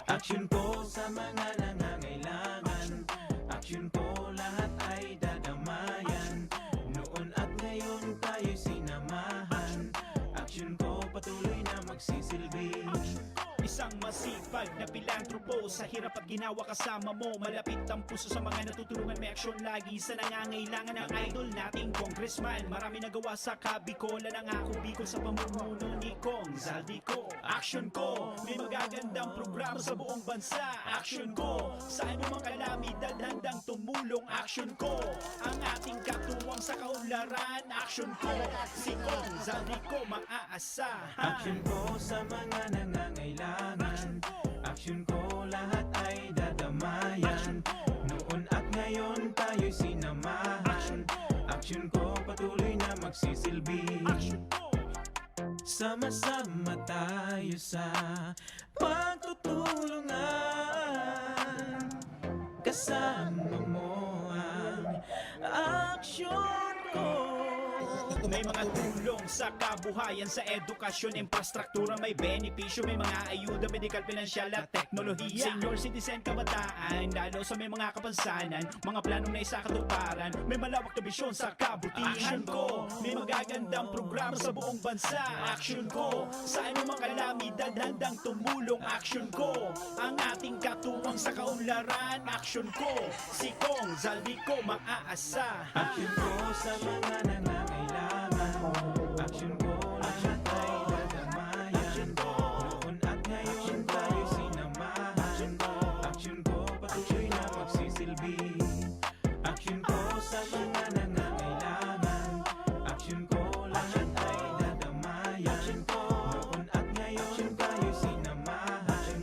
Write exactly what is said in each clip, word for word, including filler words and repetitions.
Aksyon ko sa mga nangangailangan. Aksyon ko lahat ay dadamayan. Noon at ngayon tayo'y sinamahan. Aksyon ko patuloy na magsisilbi. Isang masipag na pilantropo, sa hirap at ginawa kasama mo. Malapit ang puso sa mga natutulungan, may aksyon lagi sa nangangailangan. Ang idol nating congressman, marami nagawa sa Kabikolan. Ang ako Bicol sa pamumuno ni Cong Zaldy Co. Aksyon ko, may magagandang programa sa buong bansa. Aksyon ko, sa anumang kalamidad handang tumulong. Aksyon ko, ang ating katuwang sa kaunlaran. Aksyon ko, si Cong Zaldy Co maaasahan. Aksyon ko sa mga nangangailangan. Aksyon ko, lahat ay dadamayan. Noon at ngayon tayo'y sinamahan. Aksyon ko, patuloy na magsisilbi. Sama-sama tayo sa pagtutulungan. Kasama mo ang aksyon ko. May mga tulong sa kabuhayan, sa edukasyon, infrastruktura, may benepisyo, may mga ayuda, medikal, pinansyal at teknolohiya. Senior citizen, kabataan, lalo sa may mga kapansanan, mga planong naisakatuparan, may malawak na bisyon sa kabutihan. Aksyon ko, may magagandang programa sa buong bansa. Aksyon ko, sa anumang kalamidad handang tumulong. Aksyon ko, ang ating katuwang sa kaunlaran. Aksyon ko, si Cong Zaldy Co maaasahan. Aksyon ko sa mga nangangailangan. Aksyon ko, lahat ay dadamayan. Noon at ngayon tayo sinamahan. Aksyon ko, patuloy na magsisilbi. Aksyon ko sa mga nangangailangan. Aksyon ko, lahat ay dadamayan. Noon at ngayon tayo sinamahan.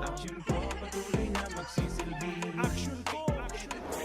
Aksyon ko, patuloy na magsisilbi. Aksyon ko, aksyon ko.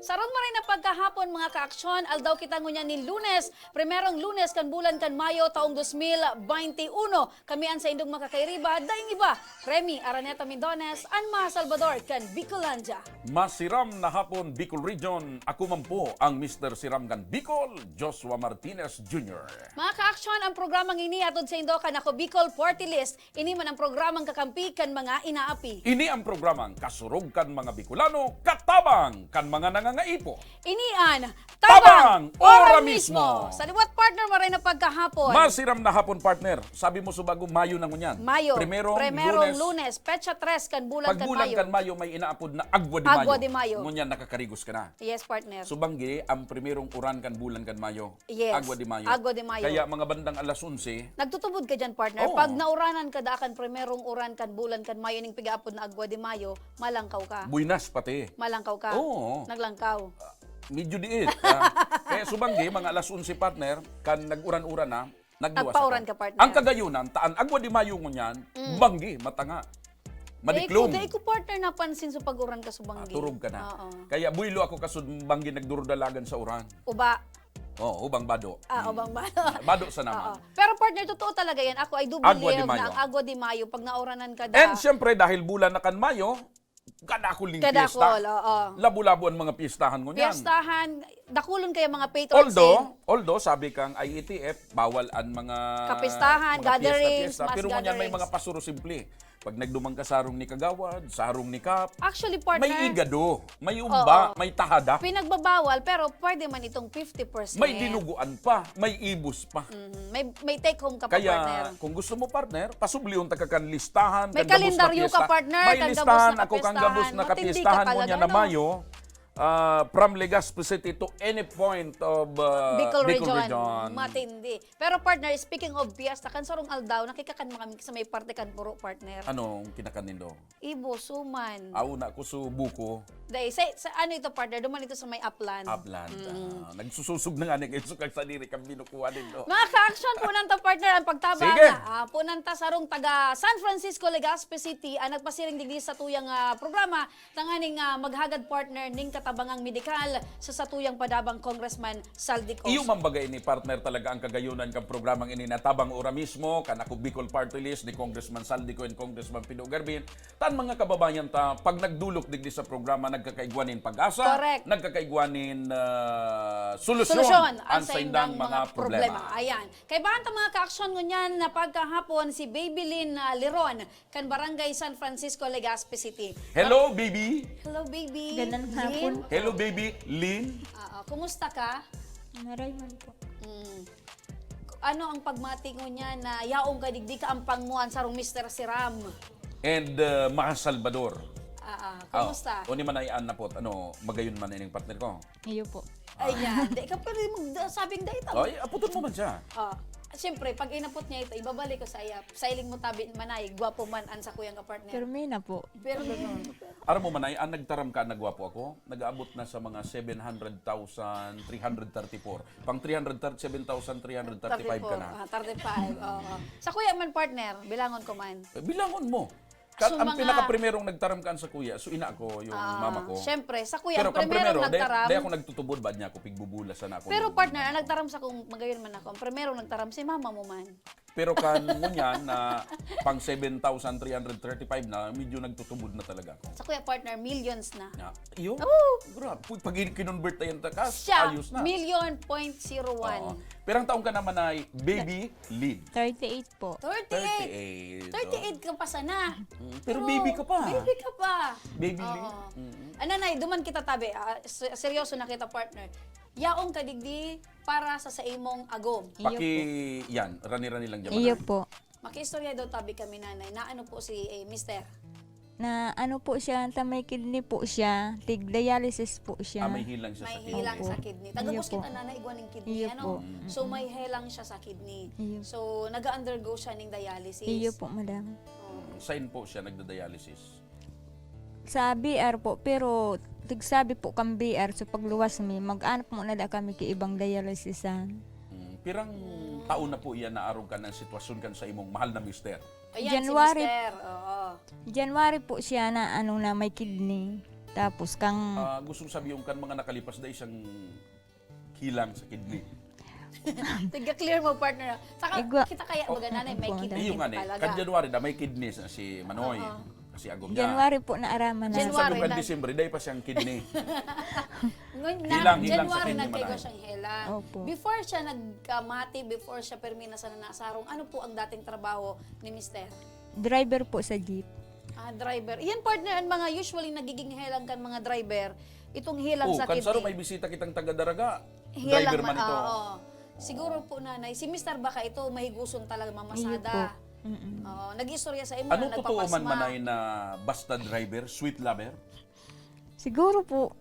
Sarong maray na pagkahapon, mga kaaksyon, aldaw kita ngunyan nin Lunes, primerong Lunes kan bulan kan Mayo, taong dos mil baynte uno. Kami an saindong makakairiba, daing iba, Remy Araneta Mindones, an mga Salvador kan Bicolandia. Masiram na hapon, Bicol Region. Ako man po ang Mister Siram kan Bicol, Joshua Martinez Junior. Mga kaaksyon, ang programang ini hatod saindo kan Ako Bicol Party List. Ini man ang programang kakampi kan mga inaapi. Ini ang programang kasurog kan mga Bicolano, katabang kan mga nangangaipo. Ini an Tabang! Ora mismo! Sa liwat, partner, maray na pagkahapon. Masiram na hapon, partner. Sabi mo, subago, Mayo na ngunyan. Mayo. Primerong, Primerong Lunes. Lunes. Petsa tres kan bulan kan Mayo. Pag bulan kan Mayo, may inaapod na Agwa de Mayo. Agwa de Mayo. Ngunyan, nakakarigos ka na. Yes, partner. Subangi, ang primerong uran kan bulan kan Mayo. Yes. Agwa de Mayo. Agwa de Mayo. Kaya mga bandang alas onse. Nagtutubod ka dyan, partner. Oo. Pag nauranan ka daan kan primerong uran kan bulan kan Mayo, ning pigaapod na Agwa de Mayo, malangkaw ka. Buinas pati. Malangkaw ka. Oo. Naglangkaw. Ah, medyo diit. Ah. Kaya subanggi, mga alas onse, partner, kan nag-uran-uran na, nagluwas Nagpauran ako. Ka, partner. Ang kagayunan, taan Agwa de Mayo ngunyan, mm. Banggi, matanga. Madiklom. Dai ko, dai ko, partner, napansin sa pag-uran ka subanggi. Ah, turog ka na. Oo. Kaya buylo ako kasud banggi nagdurudalagan sa uran. Uba. Oh, ubang bado. Ah, hmm. Ubang bado. Bado sa naman. Oo. Pero partner, totoo talaga yan. Ako, I do believe na ang Agua de Mayo, pag nauranan ka da. And syempre, dahil bulan na kan Mayo, kadakol ning piyesta. Kadakol, oo. Labo-labo ang mga piyestahan ngunyan. Piyestahan, dakulon kayo mga patrons. Although, although, sabi kang I A T F, bawal ang mga kapistahan, mga gatherings, piyesta, piyesta. Pero ngunyan may mga pasuro simple. Pag nagduman ka sa harong ni Kagawad, sa harong ni Kap, actually, partner, may igado, may umba, oo, may tahada. Pinagbabawal, pero pwede man itong fifty percent. May dinuguan pa, may ibos pa. Mm, may, may take home ka pa, kaya, partner. Kung gusto mo, partner, pasublion ta ka kan listahan, may kan gabos na kalendaryo ka, piyesta. Partner, may kan listahan gabos na ako kan gabos na kapistahan, matindi ka talaga, ngunyan na, no? Mayo, Ah, from Legazpi City to any point of, ah, Bicol Bicol Region. Region. Matindi. Pero partner, speaking of fiesta, kan sarong aldaw, nakikakan mo kami sa may parte kan Puro, partner. Anong kinakan nindo? Ibo, suman. Aw, na ko su buko. Dai, sa, sa ano ito, partner? Duman ito sa may Upland. Upland. Mm. Ah, nagsususog na nga ni kayo sa sadiri kang binukuha nindo. Mga ka-action, punanta partner ang pagtabang. Sige. Ah, punanta sarong taga San Francisco, Legazpi City, ang nagpasiring digdi sa tuyang ah, programa, tanganing ah, maghagad partner ning katabangang medikal sa satuyang padabang Congressman Saldico. Iyo man bagay ni partner talaga ang kagayunan kang programang ini na tabang ora mismo, kan Ako Bicol Party List ni Congressman Saldico and Congressman Pido Garbin, tan mga kababayan ta, pag nagdulok digdi sa programa, nagkakaigwa nin pag-asa, Correct. nagkakaigwa nin ah, solusyon, Solusyon ang saindang mga problema. Ayan. Kaibahan ta mga ka-action ngunyan na pagkahapon si Babylyn ah, Liron kan Barangay San Francisco, Legazpi City. Hello, baby! Hello, baby. Ganang Lin. hapon. Hello, baby! Lin! Oo, kumusta ka? Maray man po. Mm. Ano ang pagmati ngunyan na yaong ka digdi ka ampang mo ang sarong Mister Siram? And uh, Maha Salvador. Ah, ah, Oh, kumusta? O ni man ay anapot, ano, magayon man ining partner ko. Iyo po. Ayan, di ka pwede mag-, sabing dahil tamo. Oy, aputon mo man siya. Oh, siyempre, pag inapot niya ito, ibabalik ko sa iya. Sailing mo tabi, manay, gwapo man ang sa kuyang ka-partner. Pero may na po. Pero, Aram mo man ay, ang nagtaram ka, nagwapo ako, nag-aabot na sa mga seven hundred thousand three hundred thirty-four. Pang three hundred thirty, seven thousand three hundred thirty-five ka na. Ah, thirty-five, oo. Sa kuya man, partner, bilangon ko man. Eh, bilangon mo. Ka, So, ang mga pinakaprimerong nagtaram kan sa kuya, so ina ko, yung Ah, mama ko. Syempre, sa kuya, Pero ang kang primerong primero, dahil, nagtaram. Dahil ako nagtutubod, ba niya ako pigbubula sana ako. Pero ng partner, mama ang ko. Nagtaram sa kung magayon man ako, ang primerong nagtaram si mama mo man. Pero kan mo niyan na pang seven thousand three hundred thirty-five na, medyo nagtutubod na talaga ako. Sa kuya partner, millions na. Ya, iyo? Oo. Grabe. Uy, pag in-, kinonvert na yan, takas, Siya, ayos na. Million point zero Oo. one. Pero ang taong ka naman ay baby Lin. Thirty-eight po. Thirty-eight. Thirty-eight. Thirty-eight ka pa sana. Mm, pero baby ka pa. Baby ka pa. Baby Oo. Lin. Mm. Ano na, duman kita tabi. Ah, se- seryoso na kita, partner. Yaong ka digdi para sa sa imong agom. Iyo Paki, po. Yan, rani-rani lang dyan. Iyo Manay. po. Makiistorya daw tabi kami, nanay, na ano po si eh, mister. Na ano po siya, ta may kidney po siya, tig dialysis po siya. Ah, may hilang siya May sa kidney. hilang Opo. sa kidney. Iyo Taga-hospital po. Nanay, igwa ning kidney, Iyo ano? po. Mm. So, may hilang siya sa kidney. Iyo. So, nag-undergo siya ning dialysis. Iyo po, madam. Oh. Saan po siya nagda-dialysis? Sa B R po, pero tigsabi po kang B R, so pagluwas mi, mag-anap muna da kami ki ibang dialysisan. Mm, pirang taon na po iyan naarog ka ng sitwasyon kan sa imong mahal na mister? Ayan, January. Si mister. Oo. January po siya na ano na may kidney. Tapos kang Ah, gustong sabi yung kan mga nakalipas na isang hilang sa kidney. Tiga-clear mo, partner. Saka, Igwa- kita kaya Oh, baga nanay, may opo, kidney Iyo nga ni, talaga. kan January na may kidney na si Manoy. Oo. Kasi agom niya. January po naaraman na. January. Sabi ko, na- December, dahil pa siyang kidney. Ngun- na, Hilang, hilang sa January kidney, nagkaigo manay. Siyang hilang. Opo. Before siya nagkamati, before siya permi na sana nasarong, ano po ang dating trabaho ni mister? Driver po sa jeep. Ah, driver. Yan, partner, ang mga usually nagiging helang kan mga driver. Itong helang Oh, sa kan saro kidney. May bisita kitang taga-Daraga. Helang Driver man ito. Oo. Siguro po, nanay, si mister baka ito, mahiguson talaga Iyo po. mamasada. Mm-mm. Oo, nag-istorya sa imo Ano na totoo man, nagpapasma. Manay, na basta driver, sweet lover? Siguro po.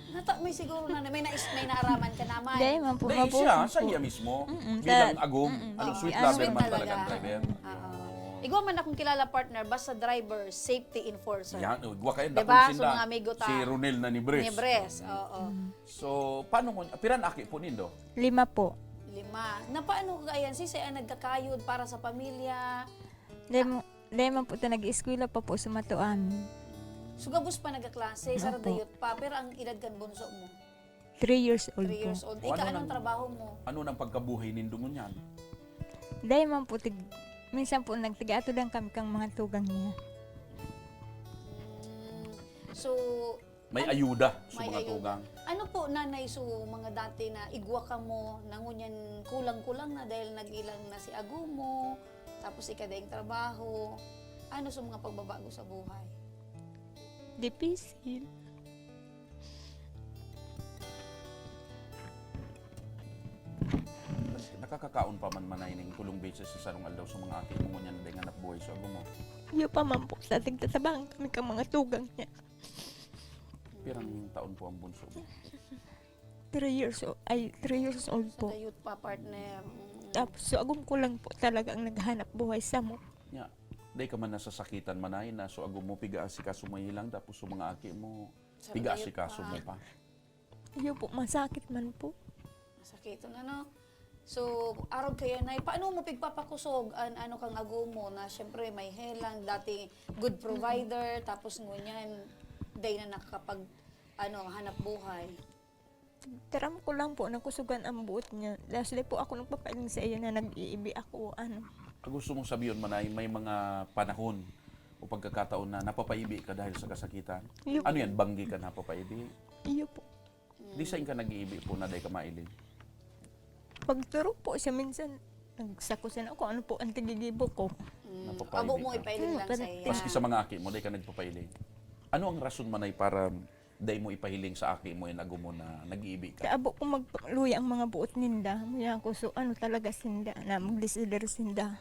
Nata, may siguro na, may, nais, may naaraman ka naman. Dahil man po, Dahil mabuhay siya, po. sa iya mismo, Mm-mm, bilang ta- agom, mm-mm. ano, Oo, sweet ah, lover sweet man talaga. talaga ang driver. Oo. Igwa man akong kilala, partner, basta driver, safety enforcer. Yan, oh, igwa kayo, Diba? dakul So, sinda. Mga amigo ta. Si Ronel na ni Bres. Ni Bres, oo. So, paano mo, piran aki po nindo? Lima po. Lima. Na paano ka, ayan, sisay ang nagkakayod para sa pamilya? Dahil, dahil man po ito, nag-eskwela pa po sa Matuan. So, gabos pa nagkaklase, sa Opo. radayot pa, pero ang edad kan bunso mo? Three years old Three po. years old. O, Ika, ano anong nang- trabaho mo? Ano nang pagkabuhay nindo ngunyan? Dahil man po, tig, minsan po nagtiga-atudan kami kang mga tugang niya. Mm, so, May ano- ayuda sa May mga ayuda. tugang? Ano po, nanay, so mga dati na igwa ka mo, na ngunyan kulang-kulang na dahil nag-ilang na si ago mo, tapos ika daing trabaho, ano sa mga pagbabago sa buhay? Dipisil. Nakakakaon pa man, Manay, ning tulong beses sa sarong aldaw sa mga aki mo ngunyan na dai nga napbuhay sa agom mo? Iyo pa man po, sa tigtatabangan kami kang mga tugang niya. Pirang taon po ang bunso mo? Three years old, ay, three years old po. Sa youth pa, partner. Mm. Tapos, so, agom ko lang po talaga ang naghanap buhay sa mo. Nya, dai ka man nasasakitan, manay, na so agom mo, piga-asikaso mo hilang, tapos so mga aki mo, Sa piga-asikaso layo mo pa. pa. Iyo po, masakit man po. Masakit na, no? So, arog kayo, Nay, paano mo pigpapakusog an ano kang agom mo na siyempre may helang, dati good provider, tapos ngunyan, day na nakakapag, ano, hanap buhay. Taram ko lang po, nakusugan ang buot niya. Lastly po, ako nagpapailing sa iyo na nag-iibi ako, ano. Ang gusto mong sabihin, manay, may mga panahon o pagkakataon na napapaibi ka dahil sa kasakitan? Iyo Ano po. Yan? Banggi ka napapaibi? Iyo po. Di saan ka nag-iibi po na dai ka mailing? Pagturog po siya minsan, nagsakusan ako, ano po ang tigigibo ko. Mm. Napapailing Abo mo ka. ipailing Hmm, lang parang sa iya. Maski sa mga aki mo, dai ka nagpapailing. Ano ang rason, manay, para dai mo ipahiling sa aki mo in agom mo na nag-iibi ka? Kaya abo ko magluya ang mga buot ninda. Maya ako, so ano talaga sinda, na magdesider sinda.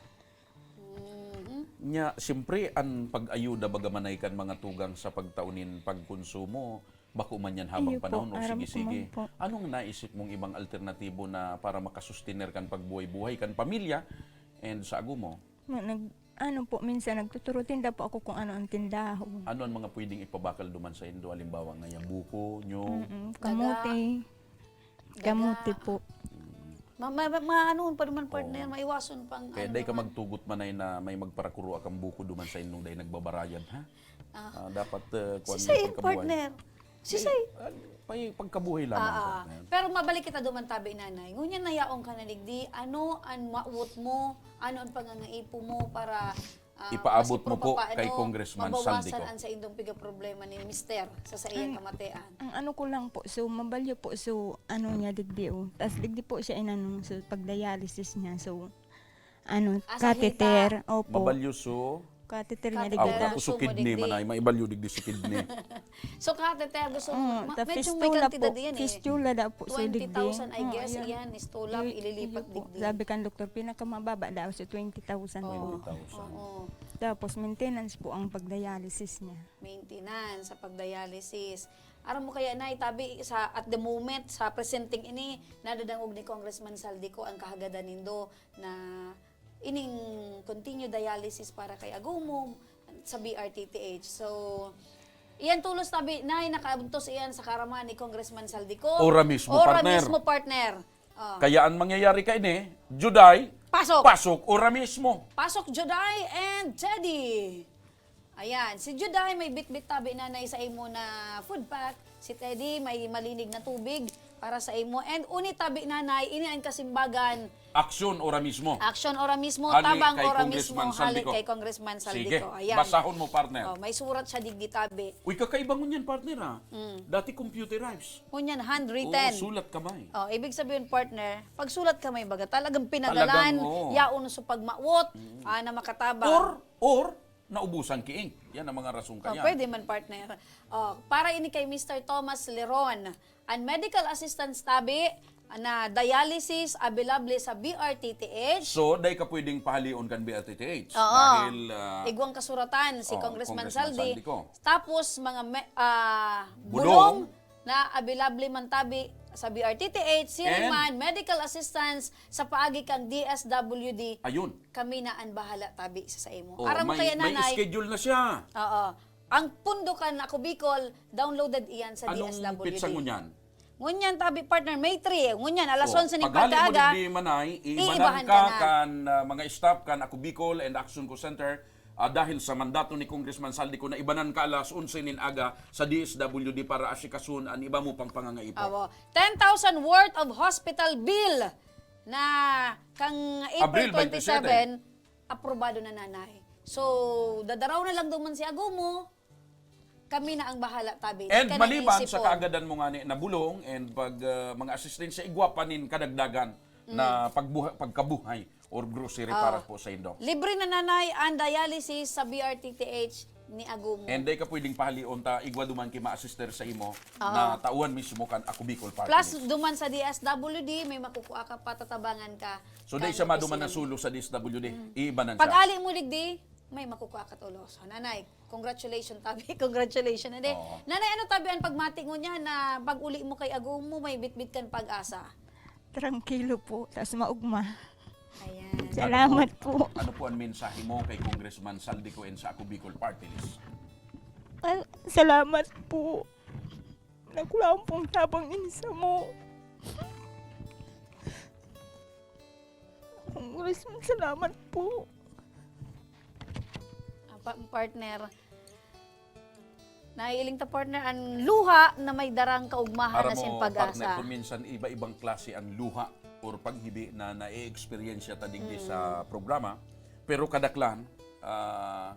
Mhm. Nya, siyempre, ang pag-ayuda baga, manay, kan mga tugang sa pagtao nin pagkonsumo, bako man yan habang Iyo po, panahon o aram ko sige-sige. man po. Anong naisip mong ibang alternatibo na para makasustener kan pagbuhay-buhay kan pamilya and sa agom mo? Ma- Nag, ano po, minsan nagtuturo tinda po ako kung ano ang tindahon. Ano ang mga pwedeng ipabakal duman sa indo? Halimbawa, ngaya buko, nyog. Mm-mm, kamote. Kamote po. Ma, ma, ma, maanoon pa naman, partner, Oo. Maiwason pang Kaya ano dai ka naman. Magtugot, manay, na may magparakuro akang buko duman sa indong dai nagbabarayad, ha? Ah, dapat uh, Si Sayin, partner. Si Sayin. Pay, pagkabuhay lamang, Ah, partner. Pero mabalik kita duman tabi, nanay. Ngunyan nayaon ka na digdi, ano an mawot mo? Ano an pangangaipo mo para ah, Ipaabot maski mo po papaano, kay Congressman mabawasan Saldico. Ang sa indong piga problema ni Mister sa saiyang Ang- kamatian? Ang ano ko lang po, so mabalyo po, so ano niya digdi, oh. Tas digdi po siya inanong, so pag-dialysis niya, so ano, Ah, sa catheter, opo. Mabalyo so, Catheter niya Catheter. aw, digdi. Pero ako so gusto mo kidney, digdi. Manay, maibalyo digdi so kidney. So, catheter, gusto mo, Mm, ma- ta medyo may fistula kantidad po, yan eh. fistula daw po, so digdi. Twenty thousand, I Oo, guess, ayan. yan, fistula, Iyo- ililipat iyo po. digdi. Sabi kan doktor, pinakamababa daw sa twenty thousand Oo. po. Twenty thousand. Oo. Tapos maintenance po ang pag-dialysis niya. Maintenance sa pag-dialysis. Aram mo kaya, Nay, tabi sa, at the moment, sa presenting ini, nadadangog ni Congressman Saldico ang kahagadan nindo na ining continue dialysis para kay Agumom sa B R T T H. So, iyan tulos tabi, Nay, nakaabtos iyan sa karama ni Congressman Saldico. Ora mismo, Ora partner. Mismo, partner. Ah. Kaya ang mangyayari kaini, Juday, Pasok. Pasok, ora mismo. Pasok, Juday and Teddy. Ayan, si Juday may bitbit tabi, Nanay, sa imo na food pack. Si Teddy may malinig na tubig para sa imo. And uni tabi, Nanay, ini ang kasimbagan. Aksyon, ora mismo. Aksyon, ora mismo, Hali tabang, kay ora Congressman mismo, hali Saldico. Kay Congressman Sige, Saldico. Ayan. Basahon mo, partner. Oh, may surat siya digdi tabi. Uy, kakaiba ngunyan, partner, ha? Mm. Dati computerized. Ngunyan, Oo, handwritten. Sulat kamay. Oh, ibig sabihin, partner, pag sulat kamay, baga, talagang pinagalan, Talagang, oo. Yaon sa pagmawot, ah, na makatabang. Or, or, naubusan ki ink. Yan ang mga rason Oh, kaya. Pwede man, partner. Oh, para ini kay Mister Thomas Leron, ang medical assistance tabi na dialysis available sa B R T T H. So, dai ka pwedeng pahalion kan B R T T H. Oo. Dahil, ah, Igwang kasuratan si oh, Congressman Congressman Saldi. Saldico. Tapos, mga me- ah, Bulong. Bulong na available man tabi sa B R T T H, siring And? Man medical assistance sa paagi kang D S W D. Ayun. Kami na ang bahala tabi sa, sa imo. Oh, Aram mo may, kaya, may Nanay? Schedule na siya. Oo. Ang pundo kan Ako Bicol, downloaded iyan sa Anong D S W D. Petsa ngunyan? Ngunyan tabi, partner, May three. Ngunyan, alas Oh, onse ni paghali parte mo aga, digdi, Manay, iibanan iibahan ka, ka na. Kan ah, mga staff kan Ako Bicol and Action Call Center, ah, dahil sa mandato ni Congressman Saldico na ibanan ka alas onse nin aga sa D S W D para asikason ang iba mo pang pangangaipo. Awo. Ten thousand worth of hospital bill na kang April Abril twenty-seven, aprobado na, Nanay. So, dadaraw na lang duman si Agumo, kami na ang bahala tabi. And Ka na maliban sa isipon. Kaagadan mo ngani na bulong and pag ah, mga asistensya, igwa pa nin kadagdagan Mm. na pagbuha- pagkabuhay or grocery Oh. para po sa indo. Libre na, Nanay, ang dialysis sa B R T T H ni Agumo. And dai ka pwedeng pahalion ta igwa duman ki ma-assister sa imo Oo. na tauhan mismo kan Ako Bicol Party Plus, List. Duman sa D S W D, may makukuha ka, patatabangan ka. So, dai Kan siya maduman na opisina. Sulo sa D S W D. Iibanan siya. Pag-ali mo digdi, may makukua ka tulos. So, Nanay, congratulations, tabi. Congratulations, Nanay. Oo. Nanay, ano tabi ang pagmati mo niya na pag-uli mo kay agom mo, may bitbit kan pag-asa? Trangkilo po, tas maugma. Ayan. Salamat po. Ano po ang mensahe mo kay Congressman Saldico and sa Ako Bicol Party List? Ah, salamat po. Nagkulaon pong tabang ini samo. Congressman, salamat po. Apa, partner, naiiling ta, partner, ang luha na may darang kaugmahan Aram na sin mo, pag-asa. Partner, kung minsan iba-ibang klase ang luha or paghibi na nai-eksperyensya ta digdi sa programa, pero kadaklan, ah,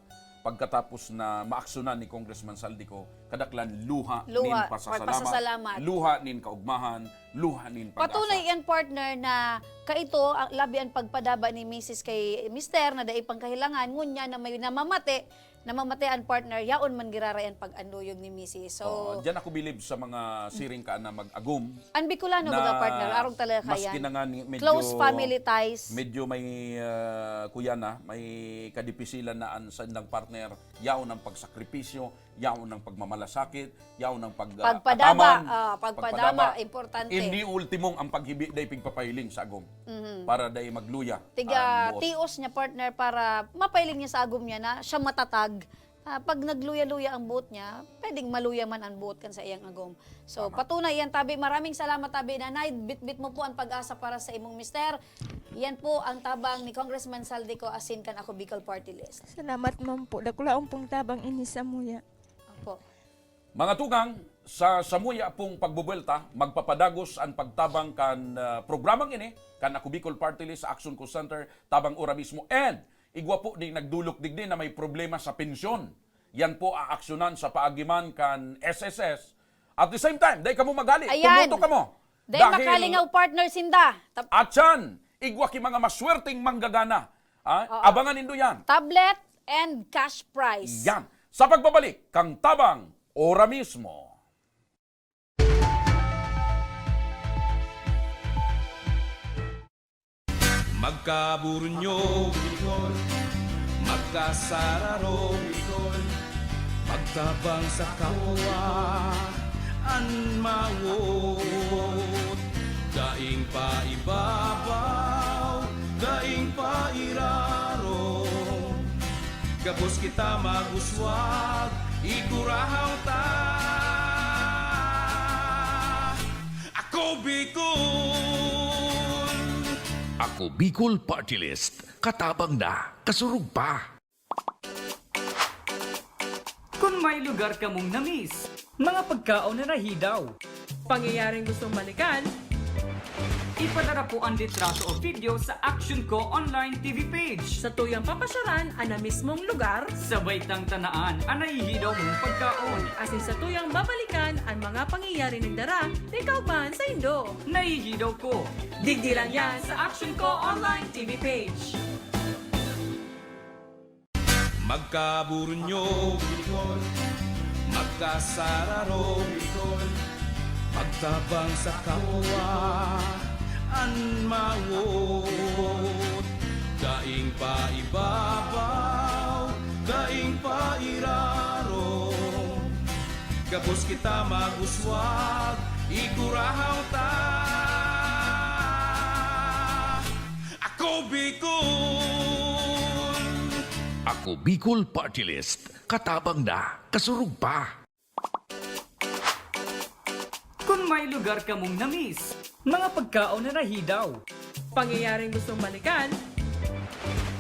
pagkatapos na maaksyonan ni Congressman Saldico, kadaklan luha Luha nin or pasasalamat, pasasalamat. Luha nin kaugmahan, luha nin pag-asa. Patunay yan, partner, na kaito, ang labi an pagpadaba ni misis kay mister na dai pangkahilangan, ngunyan na may namamate, namamate an partner, yaon man giraray an pag-anduyog ni misis. So, Oo, diyan ako bilib sa mga siring ka na mag-agom. An Bicolano, baga, partner, arog talaga maski yan. Na nga ni-, medyo, Close family ties. Medyo may, ah, kuya na, may kadipisilan na an sandang partner, yaon ang pagsakripisyo, yaon ang pagmamalasakit, yaon ang pag, ah, Pagpadaba, ataman, ah, pagpadaba, pagpadaba. Importante. Hindi ultimong ang paghibi dai pigpapahiling sa agom Mhm. para dai magluya Tiga ang buot. tios niya, partner, para mapahiling niya sa agom niya na siya matatag. Ah, pag nagluya-luya ang buot niya, pwedeng maluya man ang buot kan sa iyang agom. So, Tama. Patunay yan, tabi. Maraming salamat, tabi, Nanay. Bitbit mo po ang pag-asa para sa imong mister. Yan po ang tabang ni Congressman Saldico asin kan Ako Bicol Party List. Salamat man po. Dakulaon pong tabang ini samuya. Opo. Mga tugang, sa samuya pong pagbubuelta, magpapadagos ang pagtabang kan, ah, programang ini, kan Ako Bicol Party List sa Action Call Center, tabang ora mismo. And igwa po di nagdulok digdi na may problema sa pensyon. Yan po aaksyonan sa paagiman kan S S S. At the same time, dai kamo maghali, Ayan. tumutok kamo. Dai Dahil makalingaw, partner, sinda. Tap- At yan, igwa ki mga maswerteng manggagana. Ah, Oo. Abangan nindo yan. Tablet and cash prize. Yan. Sa pagbabalik, kang tabang, ora mismo. Magkaburunyo, magkasararo, magtabang sa kapwa, an mawot, daing paibabaw, daing pairarom. Gabos kita mag-uswag, igurahaw ta. Ako Bicol! Ako Bicol Party List. Katabang na, kasurog pa. Kun may lugar kamong na-miss, mga pagkaon na nahidaw, pangyayaring gustong balikan, ipadara po an litrato o video sa Action Co Online T V page. Satuyang papasyaran an na mismong lugar. Sabay tang tanaan an nahihidaw mong pagkaon. Asin satuyang babalikan an mga pangyayari nagdara ni kaugmahan saindo. Nahihidaw ko. Digdi lang yan sa Action Co Online T V page. Magkaburunyo, magkasararo, magtabang sa kapwa, an mawot. Daing paibabaw, daing pairarom, gabos kita mag-uswag, igurahaw ta. Ako Bicol! Ako Bicol Party List. Katabang na, kasurog pa. Kun may lugar kamong na-miss, mga pagkaon na nahidaw, pangyayaring gustong balikan,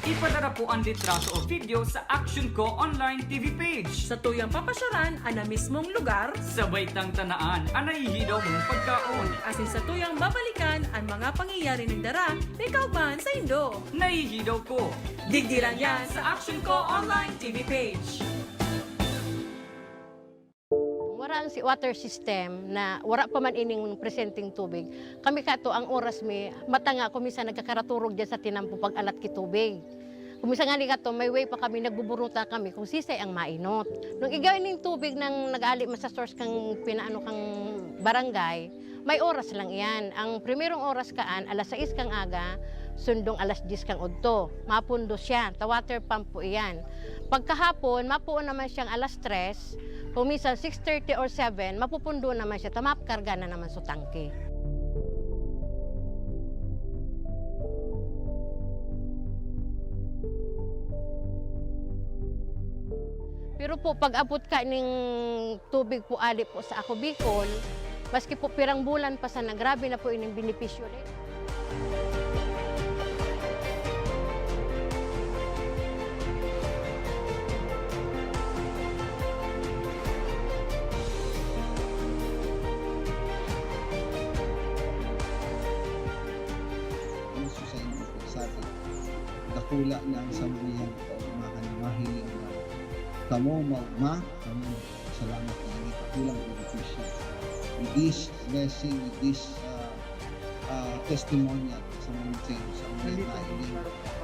ipadara po an litrato o video sa Action Co Online T V page. Satuyang papasyaran an na mismong lugar. Sabay tang tanaan an nahihidaw mong pagkaon. Asin satuyang babalikan an mga pangyayari nagdara ni kaugmahan saindo. Nahihidaw ko. Digdi lang yan sa Action Co Online T V page. Wara ang si-, water system na wara pa man ining presenteng tubig. Kami kato, ang oras mi, mata nga ako, minsan nagkakaraturog diyan sa tinampo pag-alat ki tubig. Kung minsan ngani kato, may way pa kami, nagbuburuta kami kung sisay ang mainot. Nung igwa ining tubig nang nag-ali man sa source kang pinaano kang barangay, may oras lang iyan. Ang primerong oras kaan, alas sais kang aga, Sundong alas diyes kan udto, mapundo siya, ta water pump po iyan. Pagkahapon, mapuon naman siyang alas tres, kung minsan six thirty or seven, mapupundo naman siya, ta makarga na naman sa tangke. Pero po, pag-abot ka ning tubig po ali po sa Ako Bicol, maski po pirang bulan pa sana, grabe na po ining benepisyo din. Ang susay ng pagsabi, dakula na ang samuyang kaugmahan na mahiling na kamo maugma, kamo salamat na ini kakulang benepisyo. With this blessing, with this, ah, ah, testimonial sa mga change, sa mga nailing,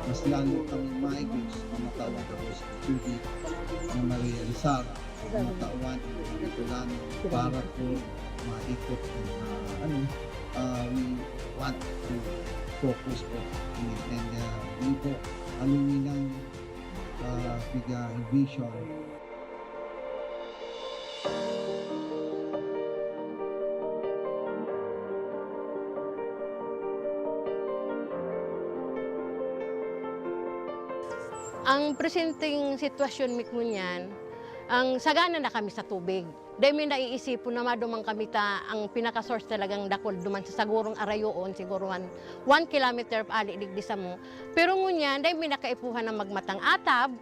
mas lalo kami maigos, mamatawag ako sa tubig na marealisar, matawan, ang mga Bicolano, para po maikot ang, ah, ano, ah, we want to focus po. And, and, ah, yun po, aluminang, ah, piga vision. Ang presenteng sitwasyon mi ngunyan, ang sagana na kami sa tubig. Dai mi naiisipon na maduman kami ta ang pinaka-source talagang dakul duman sa sagurong arayoon, siguro one, one kilometer ali digdi samo. Pero ngunyan, dai mi na kaipuhan na magmatang atab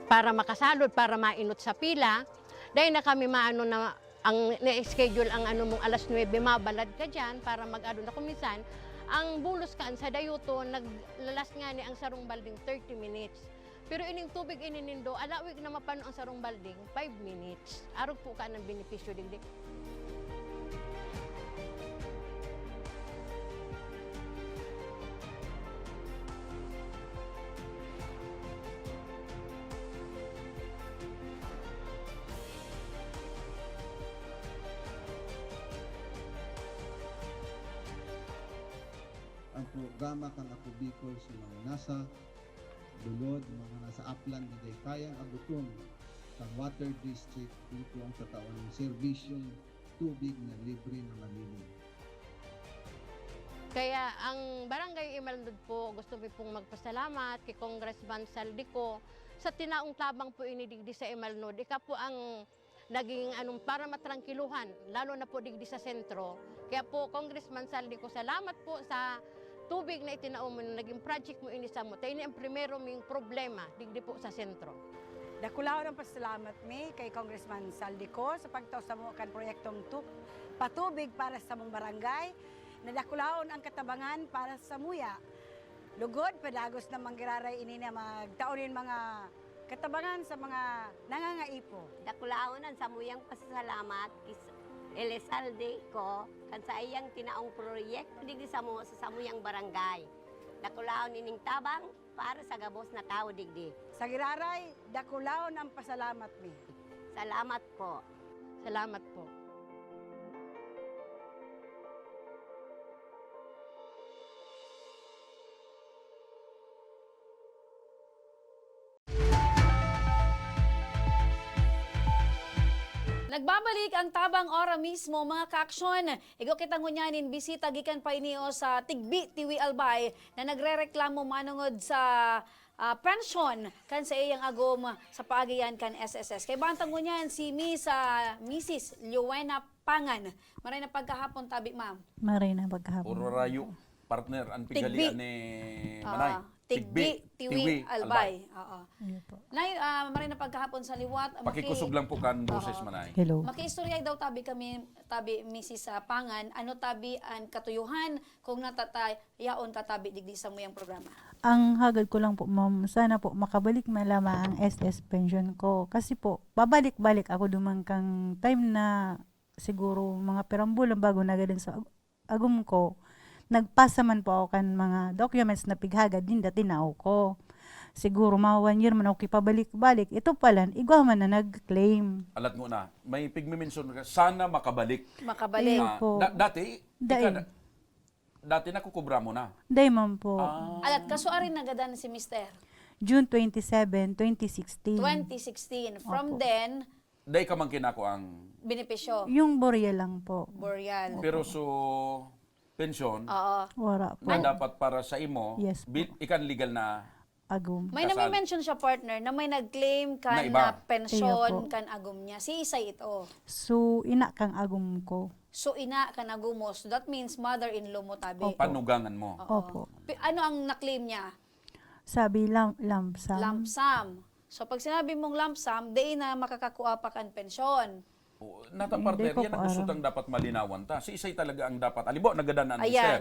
para makasalod, para mainot sa pila. Dai na kami maano na ang na-schedule ang ano mong alas nuebe, mabalad ka diyan para mag-ano na. Kung minsan, ang bulos kaan sa dayoton, naglalas ngani ang sarong balding thirty minutes. Pero ining tubig ini nindo, alawig na mapano ang sarong balding, five minutes. Arog po ka ng benepisyo digdi. Ang programa kan Ako Bicol sa mga nasa lulod, mga nasa Aplan, na dai kayang abuton kan water district, ito ang tatawan ng serbisyong tubig na libre na malilim. Kaya ang Barangay Imalnod po, gusto mi pong magpasalamat kay Congressman Saldico sa tinaong tabang po ini digdi sa Imalnod. Ika po ang naging, anong, para matrangkiluhan, lalo na po digdi sa sentro. Kaya po, Congressman Saldico, salamat po sa tubig na itinao mo, na naging project mo ini samo. Ta ini ang primero ming problema digdi po sa sentro. Dakulaon ang pasalamat mi kay Congressman Saldico sa pagtao samo kan proyektong tu-, patubig para sa samong barangay. Nadakulaon ang katabangan para samuya. Lugod, padagos na manggiraray ini na magtao nin mga katabangan sa mga nangangaipo. Dakulaon an samuyang pasasalamat ki Elizalde Co kan saiyang tinaong proyekto digdi samo sa samuyang barangay. Dakulaon ining tabang para sa gabos na tawo digdi. Sa giraray, dakulaon ang pasalamat mi. Salamat po. Salamat po. Nagbabalik ang Tabang Ora mismo, mga kaaksyon. Igwa kita ngunyan nin bisita gikan pa ini o sa Tigbi Tiwi Albay na nagrereklamo manongod sa, ah, pensyon kan sa iyang agom sa paagian kan S S S. Kaiba ta ngunyan si Miss, ah, Missus Luena Pangan. Maray na pagkahapon, tabi, ma'am. Maray na pagkahapon. Puro rayo, partner, ang Tigbi. Pighalian ni Ah, Manay. Tigbi, Tigbi, Tiwi, Tiwi, Albay. Albay. Oo. Iyo po. Nay, ah, maray na pagkahapon sa liwat. Maki- Pakikusog lang po kan boses, Oo. Manay. Hello. Makiistorya daw tabi kami, tabi Missus Pangan, ano tabi an katuyuhan kung natatayaon ka tabi digdi samuyang programa? Ang hagad ko lang po, ma'am, sana po makabalik man lamang ang S S pension ko. Kasi po, pabalik-balik ako duman kang time na siguro mga pirang bulan bago nagadan sa ag-, agom ko. Nagpasa man po ako kan mga documents na pighagad ninda, tinao ko. Siguro mga one year man ako kipabalik-balik. Ito pala, igwa man na nag-claim. Alat mo na, may pigmimensyon ka, sana makabalik. Makabalik. Iyo Ah, po. da- dati, Dai. ika na- Dati nakukubra mo na? Day man po. Ah. Alat, kaso ari nagadan si Mister? June twenty-seven, twenty sixteen. Twenty sixteen. From Opo. Then, Day ka man kinako ang... benepisyo. Yung Boreal lang po. Boreal. Pero so, pensyon, Oo. Wala po. na dapat para sa imo, Yes po. bi- ikan legal na... Agum. May Kasal. nami-mention siya, partner, na may nag-claim kan Na iba. na pensyon Iya po. kan agum niya. Si Isay ito. So, ina kang agum ko. So, ina kan agumos. That means mother-in-law mo tabi. Opo. Panugangan mo. Oo. Opo. Pi- Ano ang na-claim niya? Sabi, lump, lump sum. Lump sum. So, pag sinabi mong lump sum, di na makakakua pa kan pensyon. O, nata Hindi partner, ko yan ang po gusto aram. Tang dapat malinawan ta. Si Isay talaga ang dapat. Halimbawa, nagadan na ang Ayan. Mister.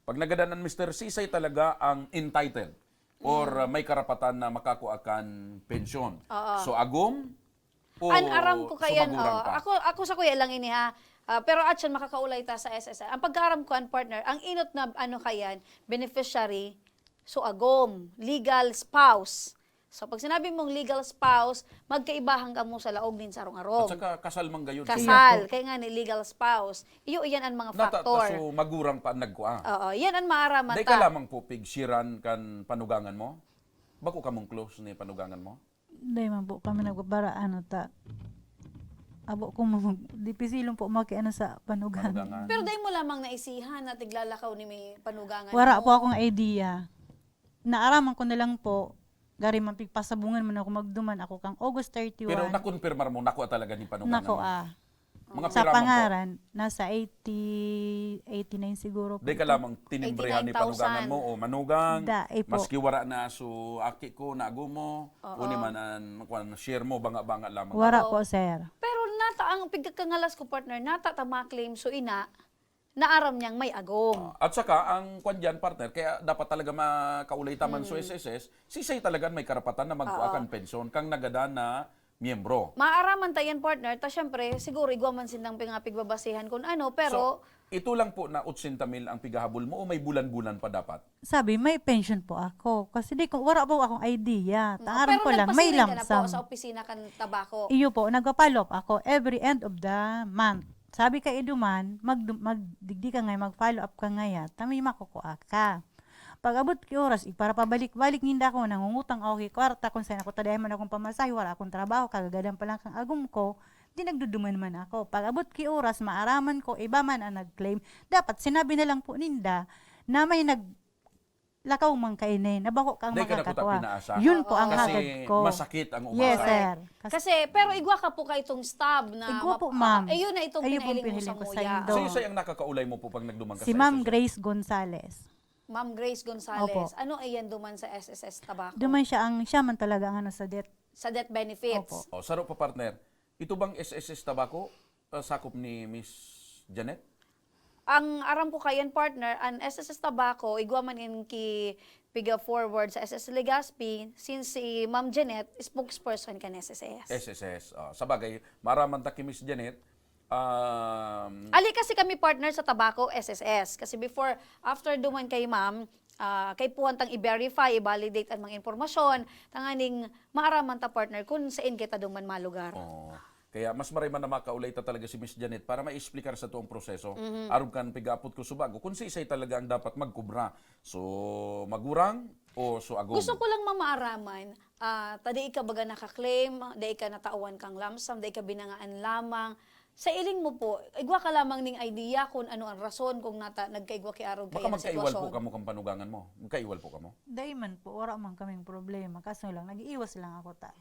Pag nagadan ang Mister, si Isay talaga ang entitled or uh, may karapatan na makakua kan pensyon. Oo. So, agum o An aram ko kayan, sumagurang oh, pa? Ako, ako sa kuya lang ini ha. Ah, pero atyan, makakaulay ta sa S S L. Ang pagkaaram ko, an partner, ang inot na ano kayan, beneficiary, so agom, legal spouse. So pag sinabi mong legal spouse, magkaibahan kamo sa laog nin sarong At arom. Saka kasal man gayon. Kasal, kaya nga ni legal spouse. Iyo, iyan ang mga Nata, factor. So, magurang pa ang nagkua. Oo, yan ang maaraman Dai ta. Ka lamang po pigsiran kan panugangan mo? Bako kamong close ni panugangan mo? Day man po kami nagbabara, ano ta. Abo ko mag... Dipisilon po makiano sa panugangan. Panugangan. Pero dai mo lamang naisihan na tiglalakaw ni may panugangan Wala mo. Po akong idea. Naaraman ko na lang po, gari man pigpasabungan man ako magduman ako kang August thirty-one. Pero nakonpirmar mo, nakua talaga ni panugangan Nako mo? Ah. Mga Sa piraman po. Pangaran, nasa eighty, eighty-nine siguro po. Di ka lamang tinimbrihan ni Eighty-nine thousand. Panugangan mo o manugang, Dai po. Maski wala na so aki ko, nago mo, Oo. O ni man an kwan, share mo, banga-banga lamang. Wara Oo. Po, sir. Pero nata ang pigkakangalas ko, partner, nata ta ma-claim so ina, naaram niyang may agom. At saka, ang kwan dyan, partner, kaya dapat talaga makaulay taman so S S S, si Say talaga may karapatan na magkuha Oo. kan pensyon kang nagadan na miyembro. Maaraman ta yan, partner, ta syempre, siguro igwa man sindang mga pigbabasehan kun ano, pero So, ito lang po na otsenta mil ang pigahabol mo o may bulan-bulan pa dapat? Sabi, may pension po ako. Kasi di ko, wala po akong idea. No, Tangaran pero ko lang, may nagpasiring ka na lump sum. Po sa opisina kan tabako. Iyo po, nagpa-follow up ako every end of the month. Sabi kay Eduman, mag, magdigdi ka ngayon, mag-follow up ka ngayon, ta may makukuha ka. Pag-abot ki oras, igparapabalik-balik ninda ako, nangungutang ako ki kwarta, kung saan ako tadayan man akong pamasahe, wala akong trabaho, kagagadan pa lang kang agom ko, di nagduduman man ako. Pag-abot ki oras, maaraman ko, iba man ang nag-claim. Dapat sinabi na lang po ninda na may nag-, lakaw man kaini, na bako kang Dahil ka na makakatawa. Pinaasa. Yun po ang Kasi hagad ko. Masakit ang umasa. Yes, sir. Kasi, Kasi, pero igwa ka po ka itong stab na... Igwa po, ah, ma'am. Ayun na itong Ayun pong pinailing mo pinailing sa ko sa muya. indo. So, isa yung nakakaulay mo po pag nagduman ka Si sa Ma'am S S S? Grace Gonzales. Ma'am Grace Gonzales. Opo. Ano iyan duman sa S S S Tabako? Duman siya ang, siya man talaga ang ano sa death. Sa death benefits. Opo. O, saro pa, partner. Ito bang S S S Tabaco, ah, sakop ni Miss Janet? Ang aram ko kayan, partner, ang S S S Tabaco, igwa man in ki piga forward sa S S Legazpi, since si Ma'am Janet, spokesperson kan S S S. S S S. Oh, sa bagay, maraman ta ki Miss Janet, um, Ali kasi kami partner sa Tabaco, S S S. Kasi before, after duman kay ma'am, ah, kaipuhan tang i-verify, i-validate ang mga impormasyon, tanganing maaraman ta partner kung saan kita duman malugar. Oh. Kaya mas maray man na makaulay ta talaga si Miss Janet para ma-explicar sa tuong proseso. Arog kan pigaapot ko subago kung si Isay talaga ang dapat magkubra. So, magurang o so agom? Gusto ko lang mamaaraman, ah, ta dai ka baga naka-claim, dai ka natawan kang lump sum, dai ka binangaan lamang. Sa iling mo po, igwa ka lamang ning idea kung ano ang rason kung nata nagkaigwa ki arog Baka kaya magkaiwal sitwasyon. Po kamo kang panugangan mo. Magkaiwal po kamo? Dai man po, wala man kaming problema. Kaso lang, nag-iiwas lang ako ta.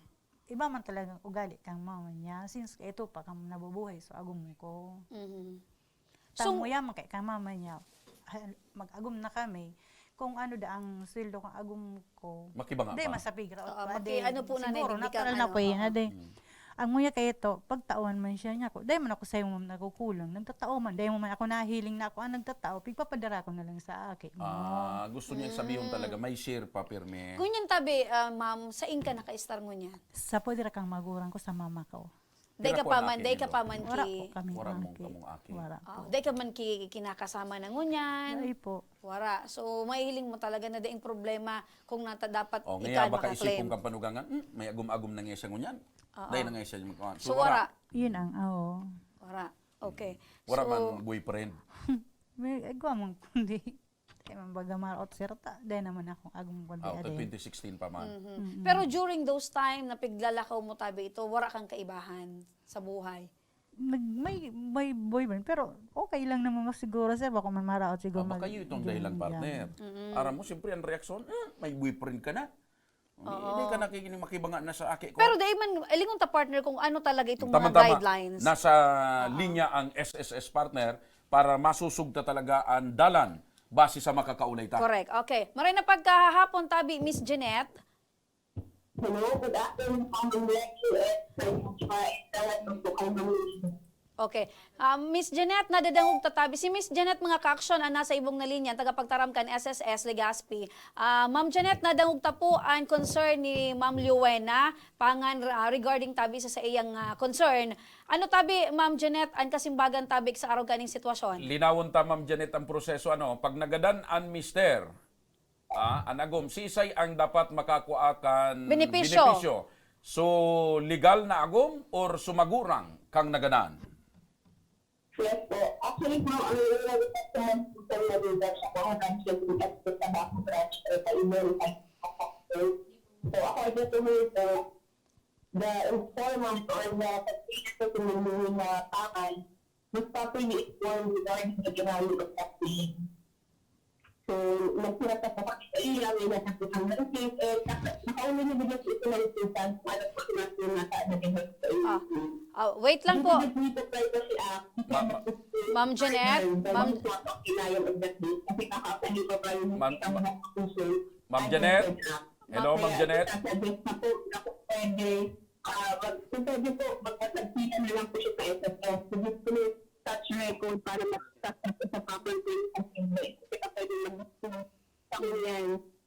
Iba man talagang ugali kang mama niya. Since ito pa kang nabubuhay, so agom ko. Mhm. So, So, muya man kay kang mama niya, ah, mag-agom na kami. Kung ano da ang sweldo kang agom ko, Makibanga di pa. Masapigra Oo, pa maki-, din. ano po na, Siguro, hindi ka, natural ano, na po yun, oo. ade. Mm. Ang muya kay ito, pagtaon man siya niya ko. Dahil man ako sa'yo, ma'am, nagkukulang. Nagtatao man. Dahil mo man ako nahiling na ako ang nagtatao. Pigpapadara ko na lang sa aki mo. Ah, gusto niya sabihin talaga, may share pa, pirmi. Ngunyan tabi, ah, ma'am, sain ka naka-estar ngunyan? Sa pwede ra kang magurang ko sa mama ko. Dai ka Pira po pa ang man, aki dai ka nindo? Pa man Wala ki... po kami Wala ang mong aki. Kamong aki. Wala po. Oh, dai ka man ki kinakasama na ngunyan. Ay po. Wala. So, mahiling mo talaga na daing problema kung nata dapat O, ikaw ngayon, baka maka-claim. Isipon kang panugangan, hmm, may agom-agom na nga siya ngunyan. Oo. Dahil na nga siya yung mga... So, wala. Yun ang, oo. Wala. Okay. Wala So, man boyfriend. May agwa man kundi. Kaya man baga maraot, sir, ta, dai naman akong agom kundi Ah, adin. twenty sixteen pa man. Mhm. Pero during those time na piglalakaw mo tabi ito, wala kang kaibahan sa buhay? Nag, may, may boyfriend, pero okay lang naman mas siguro, sir. Bako man maraot siguro. Ah, baka mag- yun itong dahilan, ganyan. Partner. Aram mo, siyempre, ang reaksyon, "Ah, may boyfriend ka na." Hindi ka nakikinig, makibanga na sa aki ko. Pero dai man, lingon ta partner kung ano talaga itong mga Tama-tama. guidelines. Nasa linya ang S S S, Partner, para masusugta talaga ang dalan base sa makakaulay ta. Correct. Okay. Maray na pagkahapon tabi, Miss Jeanette. Hello, good afternoon, Ma'am Lecture, and Sir Joshua, and sa lahat ng po kayo ng Okay. Ah, Miss Jeanette, nadadangog ta tabi. Si Miss Jeanette, mga kaaksyon, ang nasa ibong na linya, tagapagtaram kan S S S Legazpi. Ah, Ma'am Jeanette, nadangog ta po ang concern ni Ma'am Liwena Pangan, ah, regarding tabi sa, sa iyang ah, concern. Ano tabi, Ma'am Jeanette, ang kasimbagan tabi sa arog kaning sitwasyon? Linawon ta, Ma'am Janet, ang proseso. Ano, pag nagadan an mister, ah, an agom, sisay ang dapat makakua kan Benepisyo. benepisyo? So, legal na agom or sumagurang kang nagadan? Yes po. Actually po, ang nangyayari po sa mga social media siya po ang branch ng S P sa Baco branch or sa Iloilo. So, according to her po, the informant or the pagkita sa sinunduhin na pangan was properly informed regarding the denial of that claim. So, nagsurat na po kami sa iya, may nasa po kami ng case, and naka- nakauna niya bigla po ito ng instance kung ano po sinasabi na sa ano din sa iyo. Ah, ah, wait lang po. Dito po ito privacy act. Ma- ma- Ma'am Jeanette, Ma'am- Denial of that claim. Kasi kakapali pa ba yung Ma'am- isang mga official Ma'am and Jeanette? message act. Hello, Ma'am Jeanette? Sasabit na po, na kung pwede, ah, mag, kung pwede po, magpasagpita na lang po siya sa S S S. So, this police such record para mag-success sa proper way. Kasi hindi siya pwede mag-, sa kanya.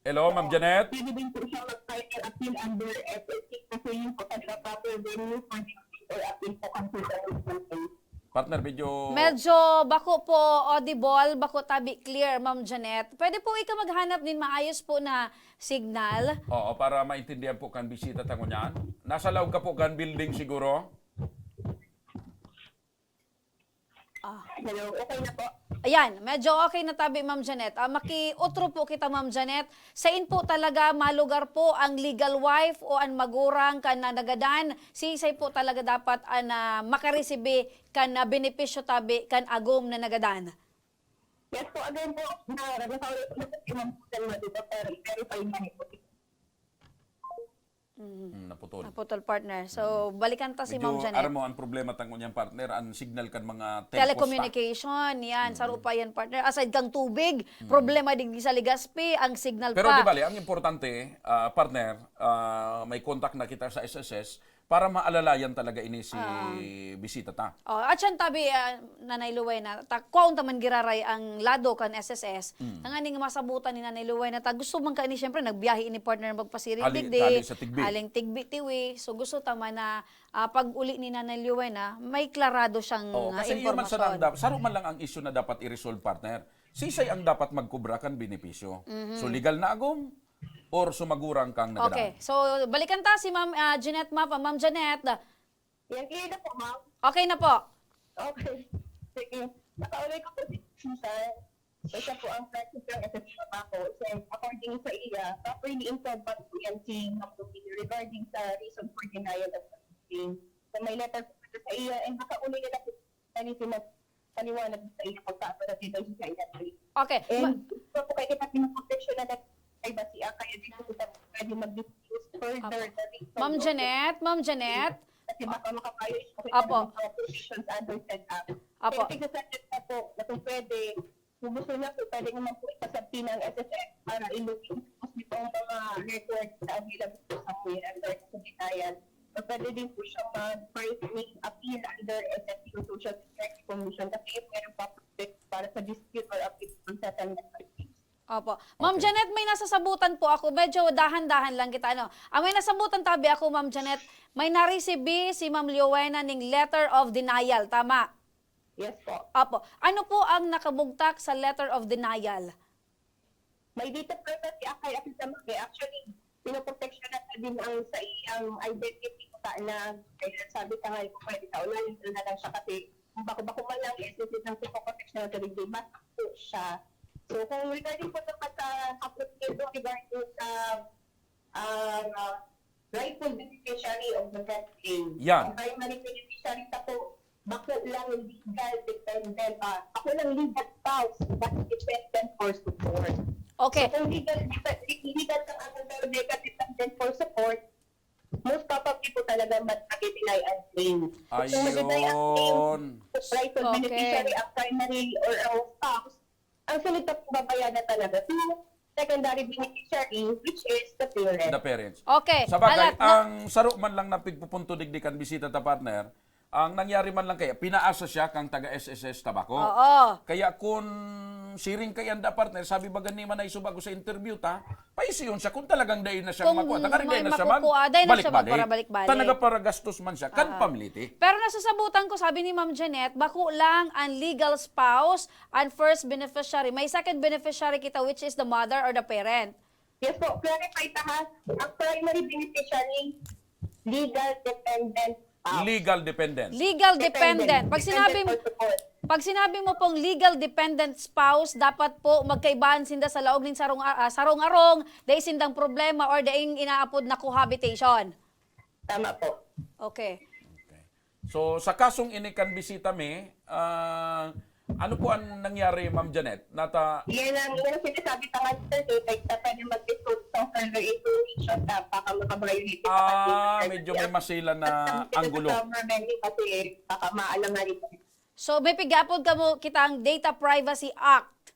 Hello, Ma'am Jeanette? Pwede din po siya mag-file ng appeal under S S C kasi yun po talaga proper venue for the appeal or appeal po considered. Partner, medyo... Medyo bako po audible, bako tabi clear, Ma'am Jeanette. Pwede po ikaw maghanap nin maayos po na signal? Oo, para maintindihan po kan bisita ta ngunyan. Nasa laog ka po kan building siguro? Ah. Hello, okay na po? Ayan, medyo okay na tabi, Ma'am Jeanette. Ah, makiutro po kita, Ma'am Jeanette. Sain po talaga malugar po ang legal wife o ang magurang kan na nagadan? Sisay po talaga dapat ang ah, makaresibi kan ah, benepisyo tabi kan agom na nagadan? Yes po, again po, na nagkakaroon po ng imam po ng mga dito, pero i-verify niya po. Mhm. Hmm, naputol. Naputol, partner. So, balikan ta si Ma'am Medyo, Jeanette. aram mo, ang problema ta ngunyan, partner, ang signal kan mga telcos ta. Telecommunication, yan. Sa rupa yan, partner. Aside kang tubig, problema digdi sa Legazpi, ang signal Pero pa. di bali, ang importante, ah, partner, ah, may contact na kita sa S S S para maalalayan talaga ini si bisita ta. Oh, at siya tabi, ah, Nanay Luwena, ta, kwaon ta man giraray ang lado kan S S S. Tanganing masabutan ni Nanay Luwena, ta gusto man ka ini, siyempre, nagbiyahe ini partner magpasiring Hali- digdi, hali sa Tigbi. Aling Tigbi, Tiwi. So gusto ta man na ah, pag uli ni Nanay Luwena, may klarado siyang Oh, ah, kasi yun man sana ang impormasyon. dapat, saro man lang ang issue na dapat i-resolve, partner. Sisay ang dapat magkubra kan benepisyo? So, legal na agom or sumagurang kang nagadan? Okay, so balikan ta si Ma'am ah, Jeanette Mapa. Ma'am Jeanette, Yan, clear na po, ma'am. okay na po. Okay. Sige. Nakaulay ko po si Susan. Isa po ang president ng S S C Paco. So, according sa iya, properly informed pa po yan si Ma'am Rufino regarding sa reason for denial of processing. So, may letter po sa iya and nakaulay na lang po kami pinagpaliwanag sa iya pagkakaroon dito sa iya. Okay. Ma- And gusto po kayo kita pinaproteksyon na nag-, privacy act, kaya dito po tayo pwede mag-disclose further the reason Ma'am of Jeanette, Ma'am Jeanette, Kasi baka makapayo siya Apo. sa provisions under said act. Apo. Kaya tigna-subject na po na kung pwede, kung gusto niya po, pwede naman po ipasabti ng S S S para i-look into po itong mga records na available po sa P N R sa detayan. So, pwede din po siya mag-file ng appeal under S S C o Social Security Commission kasi yun meron pa po para sa dispute or appeal kung sa Opo. Ma'am Janet, may nasasabutan po ako. Medyo dahan-dahan lang kita, ano. Ang may nasabutan tabi ako, Ma'am Janet, may naresibi si Ma'am Liowena ning letter of denial. Tama? Yes po. Opo. Ano po ang nakabugtak sa letter of denial? May data privacy act kaya sa mga actually, pinoproteksyon na din ang sa iyang identity ko na kaya sabi ka nga, pwede ka unahin na lang siya kasi kung bako-bako man lang, eh, since ang pinoproteksyon na sa digdi, mas po siya. So, kung regarding po naman sa kapatid regarding sa ah, rightful beneficiary of the death claim. Yan. Ang primary beneficiary sa po, bako lang legal dependent, ah, bako lang legal spouse, but dependent for support. Okay. So, kung legal, legal ang ano, legal dependent for support, most probably po talaga mag-deny ang claim. Kung mag-deny ang claim, Ayun. rightful Okay. beneficiary ang primary or ang spouse, ang sunod na pagbabayadan talaga, si secondary beneficiary, which is the parent. The parents. Okay. Sa bagay, Alat na- ang saro man lang na pigpupunto digdi kan bisita ta, partner, ang nangyari man lang kaya, pinaasa siya kang taga S S S Tabaco. Oo. Kaya kung siring kaya da, partner, sabi ba gani man ay subago sa interview ta, paisiyon siya kung talagang dai na siyang Kung makuha. Takari may dai na siya makukuha, dai na siya magparabalik-balik. Tanaga paragastos man siya, kan Ah. pamiliti. Pero nasasabutan ko, sabi ni Ma'am Jeanette, bako lang ang legal spouse and first beneficiary. May second beneficiary kita, which is the mother or the parent. Yes po, clarify ta ha. Ang primary beneficiary, legal dependent spouse. Legal dependent. Legal dependent. Pag sinabi Dependent for support. Pag sinabi mo pong legal dependent spouse, dapat po magkaibahan sinda sa laog nin sarong ah, sarong arong, dai sindang problema or daing inaapod na cohabitation. Tama po. Okay. Okay. So, sa kasong ini kan bisita mi, ah, ano po ang nangyari, Ma'am Janet? Nata Yan ang, yan ang sinasabi pa nga sir, eh, pwede, pwede mag-disclose sa further information na baka makaviolate sa Ah, pag-, medyo may masila na Ang anggulo. government kasi baka maalangan ito. So, may pig-aapod kamo kita ang Data Privacy Act.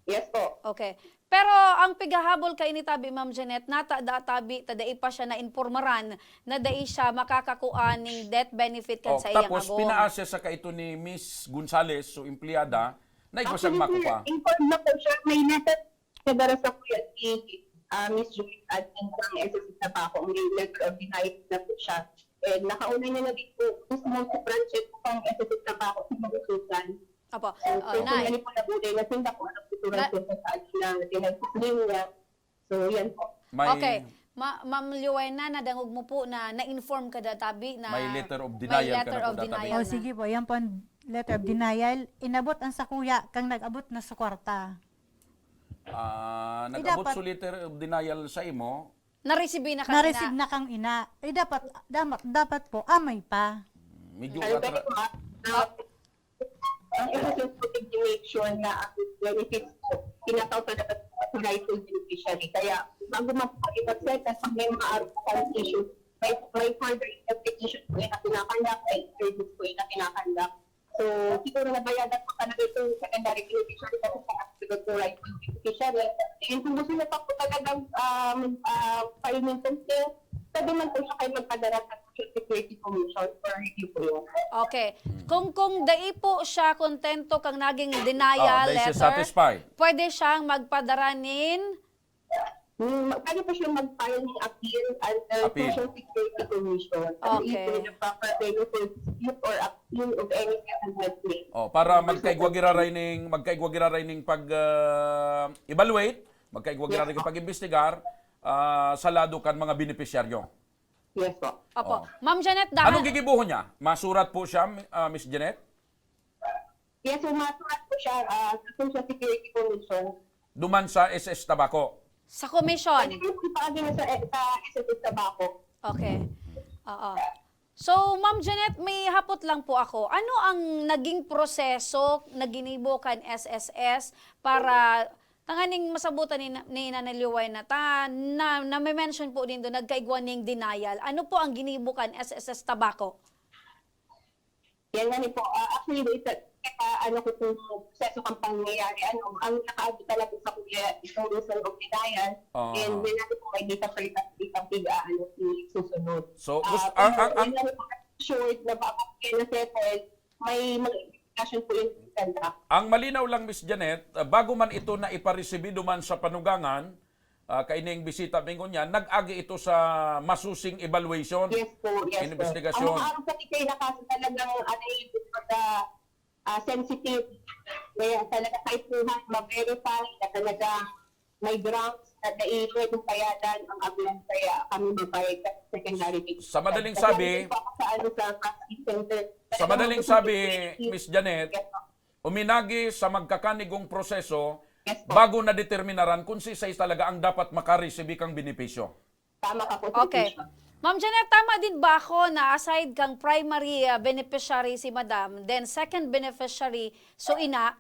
Yes po. Okay. Pero ang pighahabol kaini tabi, Ma'am Janet, nata da tabi ta dai pa siya nainpormaran na dai siya makakakua ning death benefit kan Oh, sa iyang tapos, agom. pinaasa sa kaito ni Miss Gonzales, so empleyada, na igwa siyang Actually, makukuha. Informed na po siya. May letter na dara sa kuya si ah, Miss Judith Admin sa S S S na pa ako. May letter of denial na po siya. And nakauna niya na din po mismo si Francis pang S S S na pa ako sa mga susan. Apo. So, Oh, so, Nay. Kung po na po, dahil nasinda po ang pagtuturo Na- sa sa na tinagpapling niya. So, yan po. May, Okay. Ma Ma'am Liwena, nadangog mo po na na-inform ka da tabi na May letter of may denial ka letter na po of da tabi. denial Oh, na. Sige po, yan po ang letter of denial. Inabot ang sa kuya, kang nag-abot na sa kwarta. Ah, Eh, nag-abot dapat- so letter of denial sa imo, Na-receive na ka Na-receive na kang ina. Eh, dapat, dapat, dapat po, amay pa. medyo Ano atra- ba, ah, ang S S S po, make sure na ang benefits po, tinatawag talaga sa rightful beneficiary. Kaya, bago man po kayo mag-settle, pag may mga advocacy issue, may, may further investigation po yung na kinakandak, may interviews po yung na kinakandak. So, siguro nabayadan po talaga itong secondary beneficiary kasi sa absolute po rightful beneficiary. And kung gusto niyo pa po talagang um, uh, file ng complaint, pwede man po siya kayo magpadala sa Social Security Commission for review po yun. Okay. Kung kung dai po siya kontento kang naging denial Ah, dai siya letter, satisfied. Pwede siyang magpadara nin Mm, pwede po siya mag-file ng appeal under Appeal. Social Security Commission. Okay. Either the proper venue for dispute or appeal of any settlement claim. Oh, para magkaigwa giraray ning magkaigwa giraray ning pag ah, evaluate, magkaigwa giraray ning pag-imbestigar ah, sa lado kan mga benepisyaryo. Yes po. Opo. Oh. Ma'am Janet, dahil... Anong gigibuhon niya? Masurat po siya, ah, Miss Janet? Yes, so masurat po siya ah, sa Social Security Commission. Duman sa S S Tabaco. Sa commission. Pwede po ipaagi na sa, sa S S S Tabaco. Okay. Oo. So, Ma'am Janet, may hapot lang po ako. Ano ang naging proseso na ginibo kan S S S para tanganing masabutan ni, ni Nanay Liway na ta na, na may mention po din doon, nagkaigwa ning denial. Ano po ang ginibo kan S S S Tabaco? Yan nga po. Ah, actually, wait, sa, sa ano ko itong proseso kang pangyayari, ano, ang nakaagi talaga sa kuya itong reason of denial. Oo. And then, ano po, may data for itong pig-aano, susunod. So, Ah, gusto, pero ang, ang, ang, yun nga po, sure na baka kaya na-settle, may mga investigation po yung conduct. Ang malinaw lang, Miss Janet, ah, bago man ito na iparesibi duman sa panugangan, ah, kaining bisita bingon niya, nag-agi ito sa masusing evaluation. Yes po, yes po. Investigasyon. Ang mga araw po kasi na kaso talagang ano yung pagka ah, sensitive. Kaya talaga kaipuhan, ma-verify na talaga may grounds na dai pwedeng payadan ang agom. Kaya kami mapayag sa secondary. Sa madaling Kasi sabi, nandun po ako sa, ano, sa processing center. Sa madaling sabi, Miss Janet, Yes po. uminagi sa magkakanigong proseso Yes po. bago nadeterminaran kung sisay talaga ang dapat makaresibi kang benepisyo. Tama ka po, Sir Okay. Bishop. Ma'am Janet, tama din ba ako na aside kang primary, ah, beneficiary si Madam, then second beneficiary, so ina,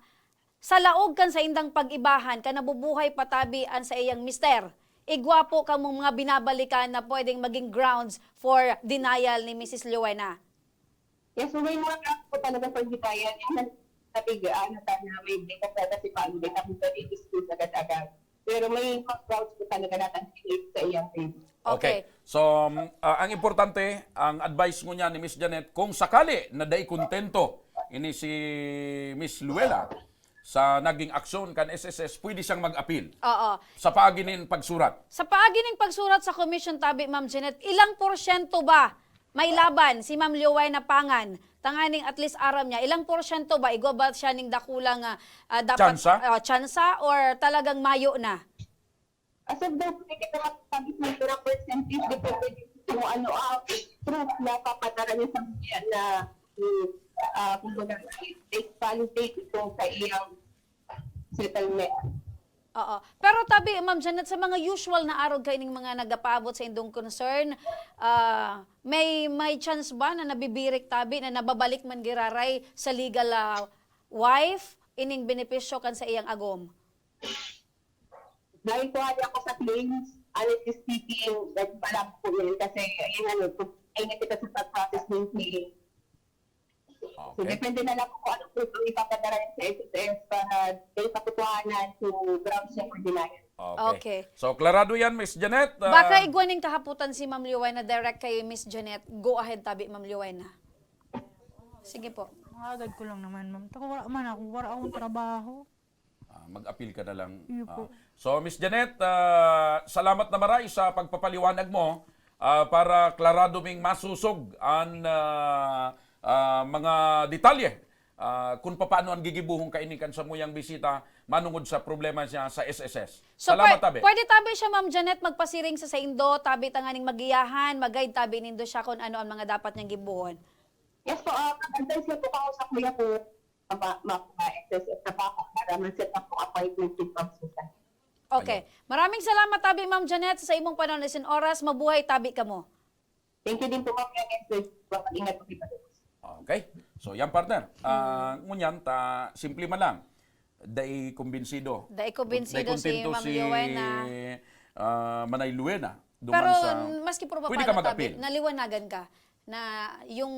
sa laog kan saindang pag-ibahan, kan nabubuhay pa tabi an saiyang mister, igwa po kamong mga binabalikan na pwedeng maging grounds for denial ni Missus Luena? Yes, so may mga grounds po talaga for denial. Yung nabig-, ano, sana may break up talaga si family, tapos nag-excuse agad-agad. Pero may mga grounds po talaga na nag-relate sa iyang case. Okay. Okay. So, um, ah, ang importante, ang advice ngunyan ni Miss Janet, kung sakali na dai kontento ini si Miss Luella sa naging aksyon kan S S S, pwede siyang mag-apil Oo. sa paagi nin pagsurat. Sa paagi nin pagsurat sa komisyon tabi, Ma'am Janet, ilang porsyento ba may laban si Ma'am Luena Pangan? Tanganing at least aram niya, ilang porsyento ba? Igwa ba siya ning dakulang, ah, ah, dapat, Tsansa? ah, tsansa or talagang mayo na? As of now, hindi ko masasabi kung pira percentage, depende din kung ano ang proof na papadara niya sa media na, ah, kumbaga, they validate itong sa iyang settlement. Oo. Pero tabi, Ma'am Janet, sa mga usual na arog kaining mga nagapaabot sa indong concern, ah, may, may chance ba na nabibirik tabi, na nababalik man giraray sa legal, ah, wife ining benepisyo kan sa iyang agom? Dahil kuha niya ako sa claims, honestly speaking, nagpalag po yun. Kasi, ayun, ano, ay, kita sa pag-process ng claim. So, Okay. depende na lang kung anong proof ang ipapadara niya sa S S S para dahil sa katotohanan, so, grounds siya for denial. Okay. Okay. So, klarado yan, Miss Janet. Ah, Baka igwa ning kahapotan si Ma'am Liwena direct kay Miss Janet. Go ahead, tabi, Ma'am Liwena. Sige po. Mga agad ko lang naman, ma'am. Taka wala man ako, wala akong trabaho. Ah, mag-apil ka na lang. Iyo po. Ah, so, Miss Janet, ah, salamat na maray sa pagpapaliwanag mo, ah, para klarado ming masusog an, ah, ah, mga detalye, ah, kung papaano an gigibuhon kaini kan samuyang bisita manungod sa problema niya sa S S S. So, Salamat, pwe-, tabi. pwede tabi siya, Ma'am Janet, magpasiring sa saindo, tabi tanganing magiyahan, mag-guide tabi nindo siya kung ano ang mga dapat niyang gibuhon? Yes po, ah, mag-advise niyo po ako sa kuya ko, mapa-, mapa-, S S S na pa ako para ma-set up po appointment with Ma'am Susan. Okay. Ayun. Maraming salamat, tabi, Ma'am Janet, sa imong panahon na sin oras. Mabuhay, tabi kamo. Thank you din po, Ma'am Janet. Mag-ingat po kayo. Okay. So, yan, partner. Ah, ngunyan, ta, simple man lang. Dai kumbinsido. Dai kumbinsido Dai kontento si Ma'am si, Joanna. ah, Manay Luena. Duman Pero sa, maski puro pwede ka papano, tabi, mag-apil. naliwanagan ka na yung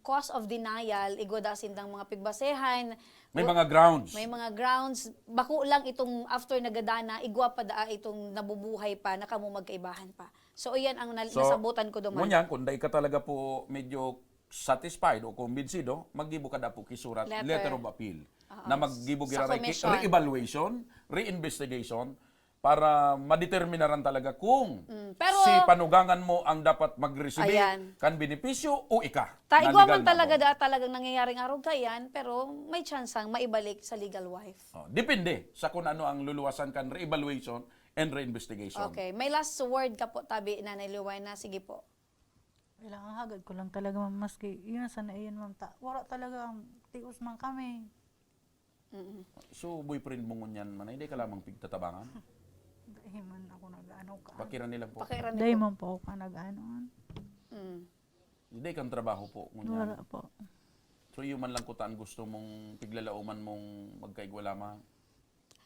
cause of denial, igwa da sindang mga pigbasehan, May gu-, mga grounds. may mga grounds. Bako lang itong after nagadana, igwa pa daa itong nabubuhay pa, na kamo magkaibahan pa. So, iyan ang nal-, So, nasabutan ko duman. ngunyan, kung dai ka talaga po medyo satisfied o kumbinsido, maggibo ka da po kisurat, Letter. letter of appeal, Oo. na maggibo Sa giraray ki-, komisyon. re-evaluation, re-investigation, para madeterminaran talaga kung Mm, pero si panugangan mo ang dapat magresibi Ayan. kan benepisyo o ika Ta, na igwa legal man na talaga agom. da, talagang nangyayaring arog kaiyan, pero may tsansang maibalik sa legal wife. Oh, depende sa kung ano ang luluwasan kan re-evaluation and re-investigation. Okay. May last word ka po, tabi, Nanay Liwena. Sige po. Kailangan hagad ko lang talaga, ma'am, maski yun, sana iyan, ma'am, ta-, wala talaga ang tios man kami. Mm. So, boyfriend mo ngunyan, Manay, di ka lamang pigtatabangan? Dahil man ako nag-ano ka. Pakira nilang po. Pakira Dahil nila. man po ako ka nag-ano. Mm. Di kang trabaho po, ngunyan. Wala po. So, iyo man lang kutaan gusto mong piglalaoman mong magkaigwa lamang?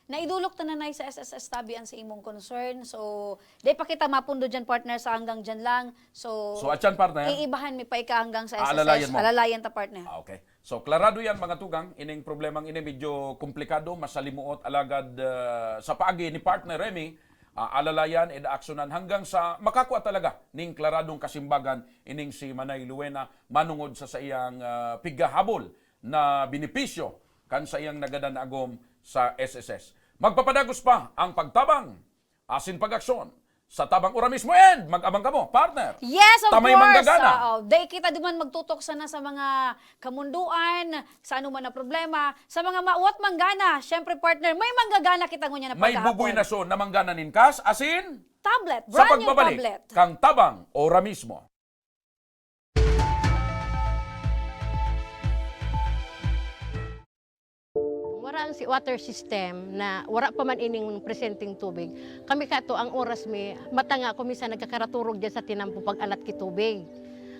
Naidolok ta na, Nay, sa S S S tabi an sa imong concern. So, di pa kita mapundo dyan, partner, sa hanggang dyan lang. So, So, atyan, partner. iibahan mi pa ika hanggang sa Aalalayan S S S. mo. Alalayan ta, partner. Ah, okay. So, klarado yan, mga tugang. Ining problemang ini medyo komplikado, masalimuot, alagad, ah, sa paagi ni Partner Remy, ah, alalayan, ed aksyonan hanggang sa makakua talaga ning klaradong kasimbagan ining si Manay Luena manungod sa saiyang, ah, pighahabol na benepisyo kan saiyang nagadan na agom sa S S S. Magpapadagos pa ang pagtabang asin pag-aksyon sa tabang ora mismo, and mag-abang kamo, partner. Yes, of Ta may course. manggagana. Oo. Dai kita duman magtutok sana sa mga kamundoan, sa anuman na problema, sa mga mawat manggana. Siyempre, partner, may manggagana kita ngunyan na May pagkahapon. bubuy na so na manggana nin kas, asin Tablet, sa brand new pagbabalik tablet. kang tabang ora mismo. Ang si water system na wara pa man ining presenteng tubig, kami kato ang oras mi, mata nga ako minsan nagkakaraturog diyan sa tinampo pag-alat ki tubig.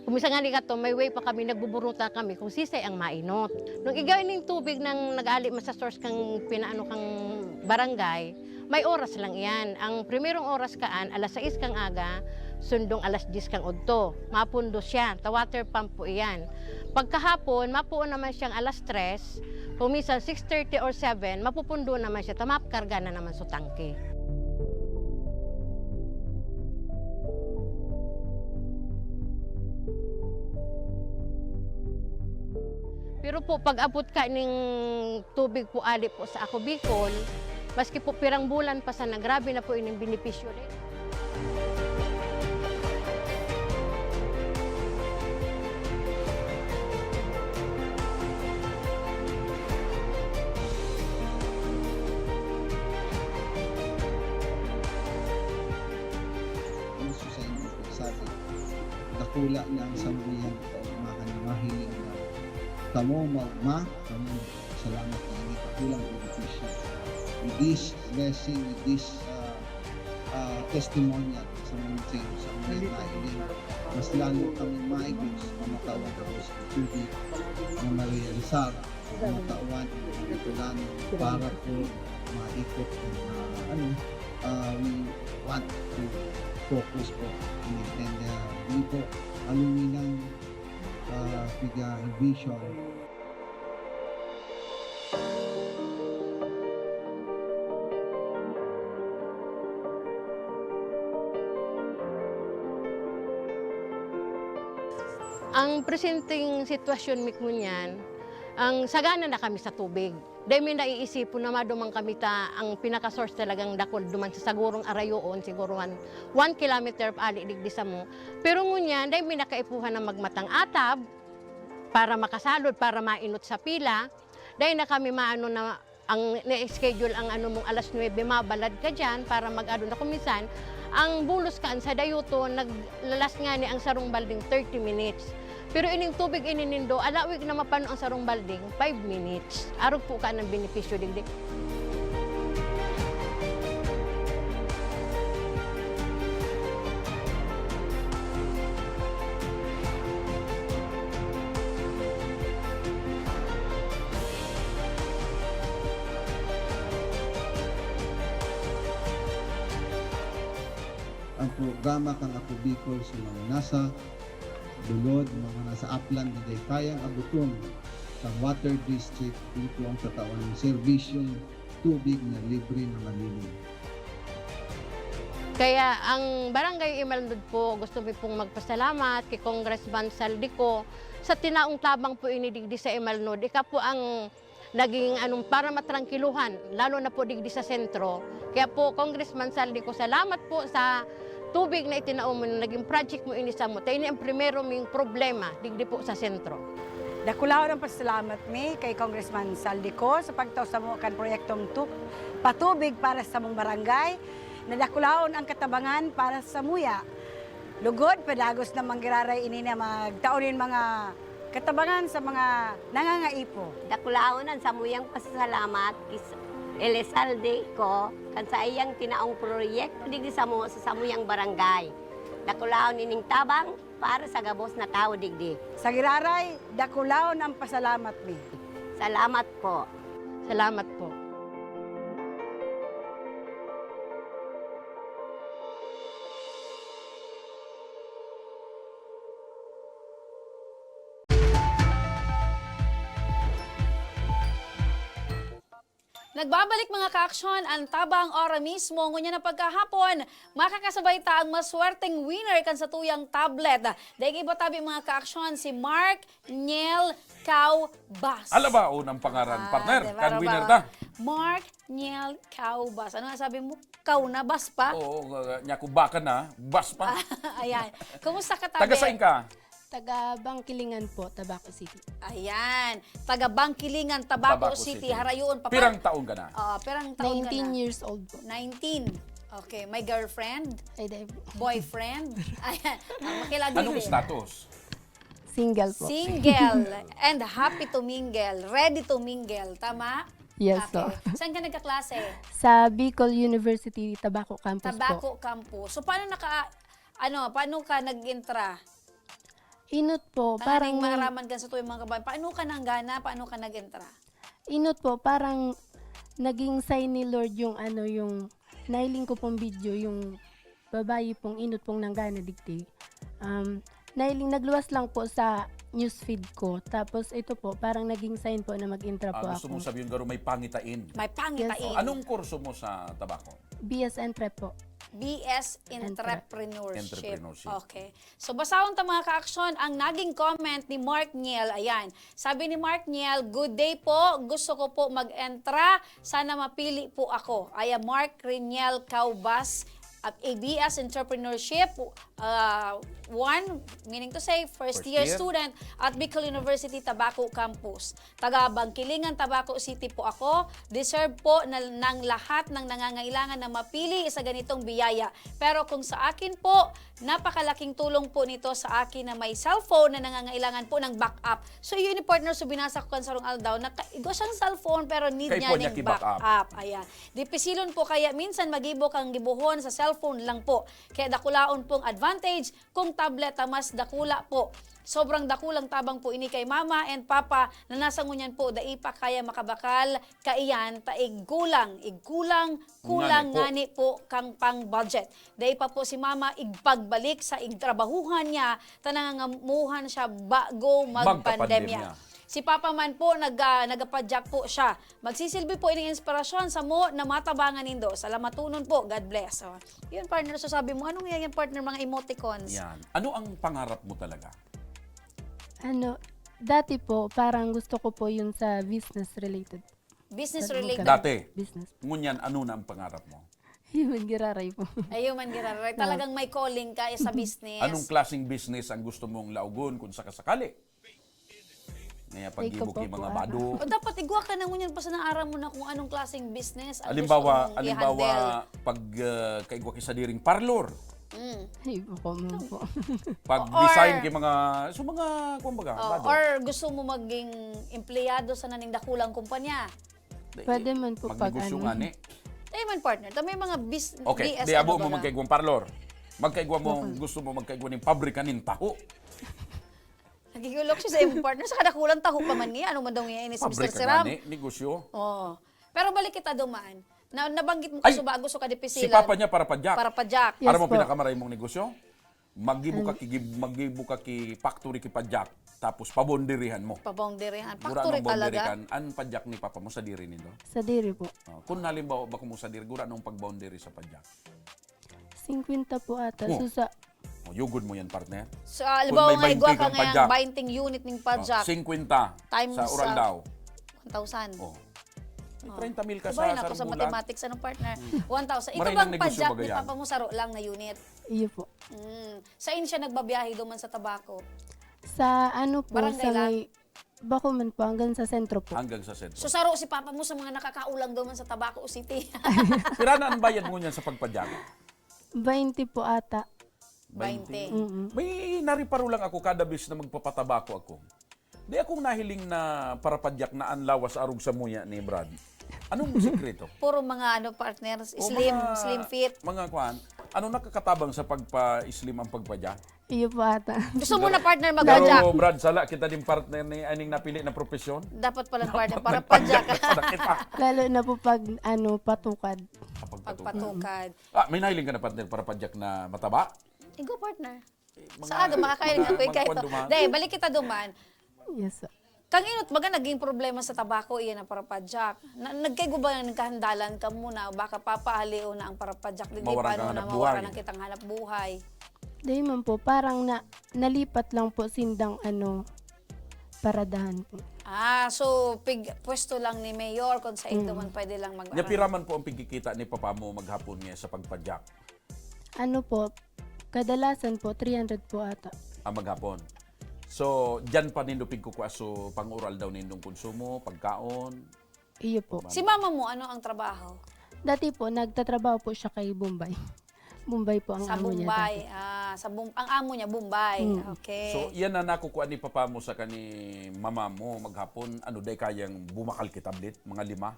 Kung minsan ngani kato, may way pa kami, nagbuburuta kami kung sisay ang mainot. Nung igay ning tubig nang nag-aali man sa source kang pinaano kang barangay, may oras lang iyan. Ang primerong oras kaan, alas sais kang aga, sundong alas dyes kang udto. Mapundo siya, ta water pump po iyan. Pagkahapon, mapuon naman siyang alas tres, kung minsan six thirty or seven, mapupundo naman siya, ta makarga na naman sa tangke. Pero po, pag-abot ka ning tubig po ali po sa Ako Bicol, maski po pirang bulan pa sana, grabe na po ining benepisyo na. Gusto sa inyo po, sabi, dakula na ang samuyang kaumahan na mahiling na kamo, ma-, ma-, kamo. Salamat na ini, dakulang benepisyo. With this blessing, with this, ah, ah, testimonial sa mga sa, sa mga nahiling, mas lalo kami maigos na matawan ako sa tubig na marealisar, na matawan ang Bicolano para po maikot ang, ah, ano, ah, we want to focus po. And, and, ah, yun po, aluminang, ah, piga vision. Ang presenteng sitwasyon mi ngunyan, ang sagana na kami sa tubig. Dai mi naiisipon na maduman kami ta ang pinaka-source talagang dakul duman sa sagurong arayoon, siguro one, one kilometer ali digdi samo. Pero ngunyan, dai mi na kaipuhan na magmatang atab para makasalod, para mainot sa pila. Dai na kami maano na ang na-schedule ang ano mong alas nuebe, mabalad ka diyan para mag-ano na. Kung minsan, ang bulos kaan sa dayoton, naglalas ngani ang sarong balding thirty minutes. Pero ining tubig ini nindo, alawig na mapano ang sarong balding, five minutes. Arog po ka ng benepisyo digdi. Ang programa kan Ako Bicol sa mga nasa lulod, mga nasa aplan na dai kayang abuton kan water district, ito ang tatawan ng serbisyong tubig na libre na malinis. Kaya ang Barangay Imalnod po, gusto mi pong magpasalamat kay Congressman Zaldy Co sa tinaong tabang po ini digdi sa Imalnod. Ika po ang naging anong para matrangkiluhan, lalo na po digdi sa sentro. Kaya po, Congressman Zaldy Co, salamat po sa tubig na itinao mo, na naging project mo ini samo. Ta ini ang primero ming problema digdi po sa sentro. Dakulaon ang pasalamat mi kay Congressman Zaldy Co sa pagtao samo kan proyektong tu-, patubig para sa samong barangay. Nadakulaon ang katabangan para sa samuya. Lugod, padagos na manggiraray ini na magtao nin mga katabangan sa mga nangangaipo. Dakulaon an samuyang pasasalamat ki Elizalde Co kan saiyang tinaong proyekto digdi samo sa samuyang barangay. Dakulaon ining tabang para sa gabos na tawo digdi. Sa giraray, dakulaon ang pasalamat mi. Salamat po. Salamat po. Nagbabalik, mga ka-aksyon, ang Tabang Ora mismo. Ngunyan na pagkahapon, makakasabay ta ang maswerteng winner kan satuyang tablet. Daing iba tabi, mga ka-aksyon, si Mark Niel Caubas. Alabaon ang pangaran, ah, partner. Diba, kan winner ta. Mark Niel Caubas. Ano nga sabi mo? Kau na, bas pa? Oo, nga, nga, nya ko baka na, bas pa. Ayan. Kumusta ka, tabi? Taga saan ka? Taga Bangkilingan po, Tabaco City. Ayan. Taga Bangkilingan, Tabaco City. Tabaco City. Harayoon pa. Pirang taon ka na? Oo, pirang taon ka na? Nineteen years old po. Nineteen. Okay. May girlfriend? Ay, dai po. Boyfriend? Ayan. Ah, makilala. Anong status? Single po. Single and happy to mingle. Ready to mingle. Tama? Yes, po. Okay. Saan ka nagkaklase? Sa Bicol University Tabaco Campus po. Tabaco Campus. So, paano naka-, ano, paano ka nag-entra? Inot po, parang Tanganing may maaraman ka sa tuyong mga kabayan. Paano ka nanggana? Paano ka nag-entra? Inot po, parang naging sign ni Lord yung ano, yung nahiling ko pong video, yung babae pong inot pong nanggana digdi. Um, nahiling, nagluwas lang po sa newsfeed ko. Tapos ito po, parang naging sign po na mag-entra Ah, po gusto ako. mong sabihin, garo may pangitain? May pangitain. Yes, po. Anong kurso mo sa Tabaco? B S Entrep po. B S Entrep. Entrepreneurship. Entrepreneurship. Okay. So, basahon ta, mga ka-aksyon, ang naging comment ni Mark Niel. Ayan. Sabi ni Mark Niel, "Good day po. Gusto ko po mag-entra. Sana mapili po ako." Ayan, Mark Reniel Caubas, at A B S Entrepreneurship, uh, one, meaning to say, first First year year. student at Bicol University Tabaco Campus. Taga Bangkilingan, Tabaco City po ako. Deserve po na, ng lahat ng nangangailangan na mapili sa ganitong biyaya. Pero kung sa akin po, napakalaking tulong po nito sa akin na may cellphone na nangangailangan po ng backup. So, yun ni partner, so binasa ko kan sarong aldaw na ka-, igwa siyang cellphone pero need Kay niya po niya ning ki-backup. backup. Ayan. Dipisilon po kaya minsan magibo kang gibohon sa cellphone lang po. Kaya dakulaon pong advantage kung tablet ta mas dakula po. Sobrang dakulang tabang po ini kay mama and papa na nasa ngunyan po dai pa kaya makabakal kaiyan ta igkulang, igkulang, kulang Ngani po. ngani po kang pang budget. Dai pa po si mama igpagbalik sa igtrabahuhan niya ta nangangamuhan siya bago magpandemya. Magkapandemya. Si papa man po nag, ah, nagapadyak po siya. Magsisilbi po ining inspirasyon samo na matabangan nindo. Salamatonon po. God bless. Oh. Yun, partner. So sabi mo, anong yan, partner, mga emoticons? Yan. Ano ang pangarap mo talaga? Ano, dati po, parang gusto ko po yun sa business related. Business Parang related. magka- Dati. Business. Ngunyan, ano na ang pangarap mo? Human giraray po. Ay, human giraray. Ah. Talagang may calling ka eh, sa business. Anong klaseng business ang gusto mong laogon kung sakasakali? Ngaya Ay, paggibo ko ki po, mga ah. bado. O, dapat igwa ka na ngunyan pa sa naaram mo na kung anong klaseng business ang Halimbawa, gusto mong halimbawa, i-handle. pag, ah, kaigwa ki sadiring parlor. Mm. Ay, bako mo po. Pag Or design ki mga, so mga, kumbaga, Oh, bado. or gusto mo maging empleyado sa naning dakulang kumpanya? Di, Pwede man po pag magnegosyo ano. nga ni. Tayo man, partner. Ta may mga bis-, Okay, B S di abo ano mo baga? magkaigwang parlor. Magkaigwa mo, Bako. gusto mo magkaigwa ning pabrika nin taho. Nagigulok siya sa imong partner. Sa kadakulang taho pa man niya. Ano man daw niya ini si Mister Pabrika Siram? nga ni, negosyo. Oo. Pero balik kita duman. Na, nabanggit mo Ay, kaso ba, gusto ka si dipisilan? Papa niya para padyak. Para padyak. Yes Aram mo po. pinakamaray mong negosyo? Magibo ka Ano? ki, gib-, magibo ka ki factory ki padyak, tapos pabonderihan mo. Pabonderihan. Gura Factory nang talaga? bonderihan, an padyak ni papa mo sadiri nindo? Sadiri po. Oh, kung halimbawa, bako mo sadiri, gura nang pag-boundary sa padyak? Singkwenta po ata. Oh. So, sa Oh, yugod mo yan, partner. So, ah, Kung halimbawa may nga, igwa baynte ka kang ngayang padyak. baynte unit ning Oh, padyak. singkwenta Times, sa oral ah, daw. one thousand. Oh. May Oh. treinta mil ka Sabay sa na ako sa sarong bulan. mathematics, ano, partner? Hmm. One thousand. Ito Maray bang nang negosyo padyak ba ni yan? Papa mo, saro lang na unit? Iyo po. Mm. Saan siya nagbabiyahe duman sa Tabaco? Sa ano po, Barangay sa lang? may, bako man po, hanggang sa sentro po. Hanggang sa sentro. So, saro si Papa mo sa mga nakakaulang duman sa Tabaco City. Pira na ang bayad mo niyan sa pagpadyak? Baynte po ata. Baynte. Baynte. Mm-mm. May nariparo lang ako kada bis na magpapatabako ako. Di akong nahiling na parapadyak na an lawas arog sa muya ni Brad. Anong sikreto? Puro mga ano, partners, O, slim, mga, slim fit. mga kwan. Ano nakakatabang sa pagpa-slim ang pagpadyak? Iyo po ata. Gusto mo na, partner, Pero, magpadyak? Brad, sala kita din partner ni aning napili na profesyon. Dapat pala, partner, Dapat para padyak. nagpadyak na pala kita. Lalo na po pag, ano, patukad. Kapag patukad. Pagpatukad. Ah, may nahiling ka na, partner, para padyak na mataba? Igo, partner. Eh, mga, Sa aga, makakain mga, nga, mga kaya kwan ito. duman. Dahil, balik kita duman. Yes, sir. Kang inot, baga naging problema sa tabako, iyan ang parapadyak. Na, nagkaigo ba ng kahandalan ka muna? Baka papahaliw na ang parapadyak, di Mawaran paano kang na hanap buhay. mawaran ang kitang hanap buhay. Dahil man po, parang na, nalipat lang po sindang ano, paradahan po. Ah, so, pig, pwesto lang ni Mayor, kung sa ito Mm. man pwede lang mag- Nya, pira man po ang pigkikita ni Papa mo maghapon niya sa pagpadyak? Ano po, kadalasan po, three hundred po ata. Ah, maghapon. So, diyan pa nindo pigkukwa, so, pang-oral daw nindong konsumo, pagkaon? Iyo po. Pagmamahal. Si mama mo, ano ang trabaho? Dati po, nagtatrabaho po siya kay Bombay. Bombay po ang Sa amo niya Bombay, dati. ah, Sa Bum-, ang amo niya, Bombay. Mm. Okay. So, iyan na nakukuha ni papa mo sa kani mama mo maghapon, ano, day kayang bumakal ki tablet, mga lima?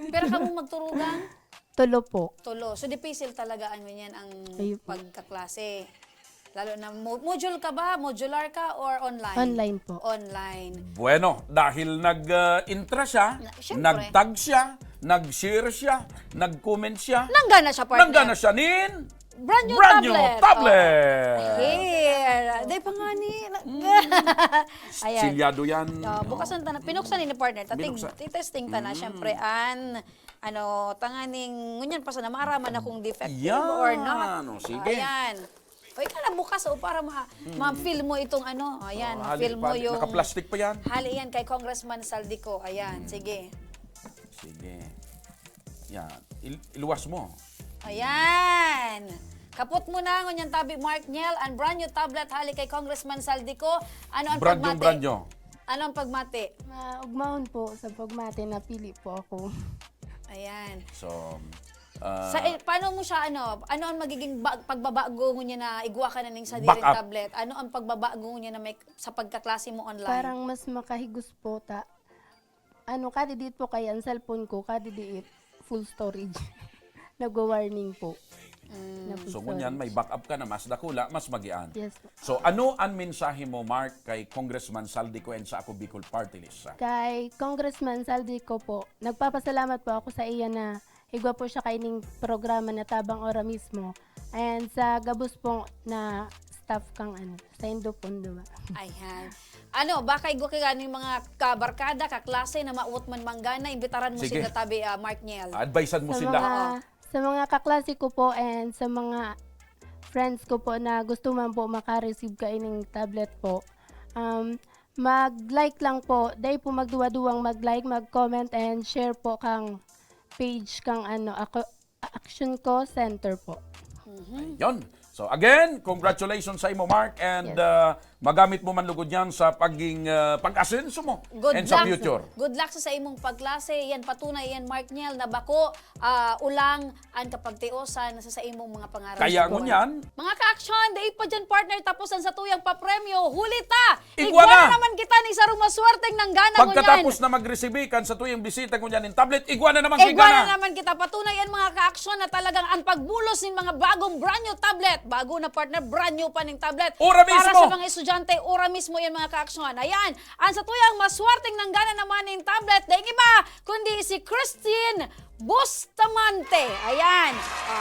Pero kamo magturugang? Tulo po. Tulo. So, dipisil talaga ang ganyan ang Ayun po. Pagkaklase. Lalo na mo- module ka ba? Modular ka or online? Online po. Online. Bueno, dahil nag-intra siya, Na- syempre. nag-tag siya, nag-share siya, nag-comment siya, Nanggana siya, partner. nanggana siya nin Brand new Brand new tablet. tablet. Oh. Here. Day pa nga ni. Ayan. Silyado yan. Oh, bukas ang tanan. Pinuksan ni partner. Tatig, Binuksan. Titesting ta na. Mm. Siyempre, an, ano, tanganing, ngunyan pa sana, maaraman na kung defective Yan. or not. O, sige. Ayan. O, ikaw na bukas, o, para ma, ma-feel mo itong ano. Ayan, Oh, ma-feel hali mo pa, yung... Naka-plastic pa yan. Hali yan kay Congressman Saldico. Ayan, sige. Sige. Yan. Il- iluwas mo. Ayan. Kapot mo na, ngunyan tabi, Mark Niel, ang brand new tablet hali kay Congressman Saldico. Ano ang Brand new, pagmati? Brand new. Ano ang pagmati? Maugmaon po sa pagmati, napili po ako. Ayan. So, ah, Sa, eh, paano mo siya, ano, ano ang magiging ba- pagbabago ngunyan na igwa ka na ning sa Back up. Tablet? Ano ang pagbabago ngunyan na may sa pagkaklase mo online? Parang mas makahigos po ta. Ano, kadidiit po kaya ang cellphone ko, kadidiit full storage. Nagwa-warning po. Mm. Na full so, ngunyan, may storage. backup ka na, mas dakula, mas magian. Yes po. So, ano ang mensahe mo, Mark, kay Congressman Saldico and sa Ako Bicol Party List? Kay Congressman Saldico po, nagpapasalamat po ako sa iya na igwa po siya kaining programa na Tabang Ora mismo. And sa gabos po na staff kang ano, sa Indopondo ba? Ayan. Ano, baka igwa ka ganing mga kabarkada, kaklase na maawot man manggana, imbitaran mo Sige. sila tabi, ah, Mark Niel. Advisean mo Sa sila. mga, Oo. sa mga kaklase ko po and sa mga friends ko po na gusto man po maka-receive kaining tablet po, um, mag-like lang po. Dai po magduwa-duwang mag-like, mag-comment and share po kang page kang ano, ako, Action Ko Center po. Mhm. Yon. So again, congratulations sa imo, Mark, and Yes. uh, magamit mo man lugod yan sa paging uh, pag-asenso mo Good and luck. sa future. Good luck sa, sa imong pagklase. Yan, patunay yan, Mark Niel, na bako, ah, ulang an kapagtiosan sa, sa imong mga pangarap Kaya sa buhay. ngunyan, Mga ka-action, dai pa dyan, partner, tapos ang satuyang papremyo. Huli ta! Igwa Igwa na na! naman kita ni sarong maswerteng nanggana pagkatapos ngunyan. Na mag-receive kan sa tuyang bisita ngunyan in tablet, igwa na naman Igwa kita na na. Naman kita. Patunay yan, mga ka-action, na talagang ang pagbulos nin mga bagong brand new tablet. Bago na, partner, brand new pa ning tablet. Ora Para mismo. Sa mga estudyante, ora mismo yan, mga ka-action. Ayan, ang satuyang maswerteng nanggana naman nin tablet, daing iba, kundi si Christine Bustamante. Ayan.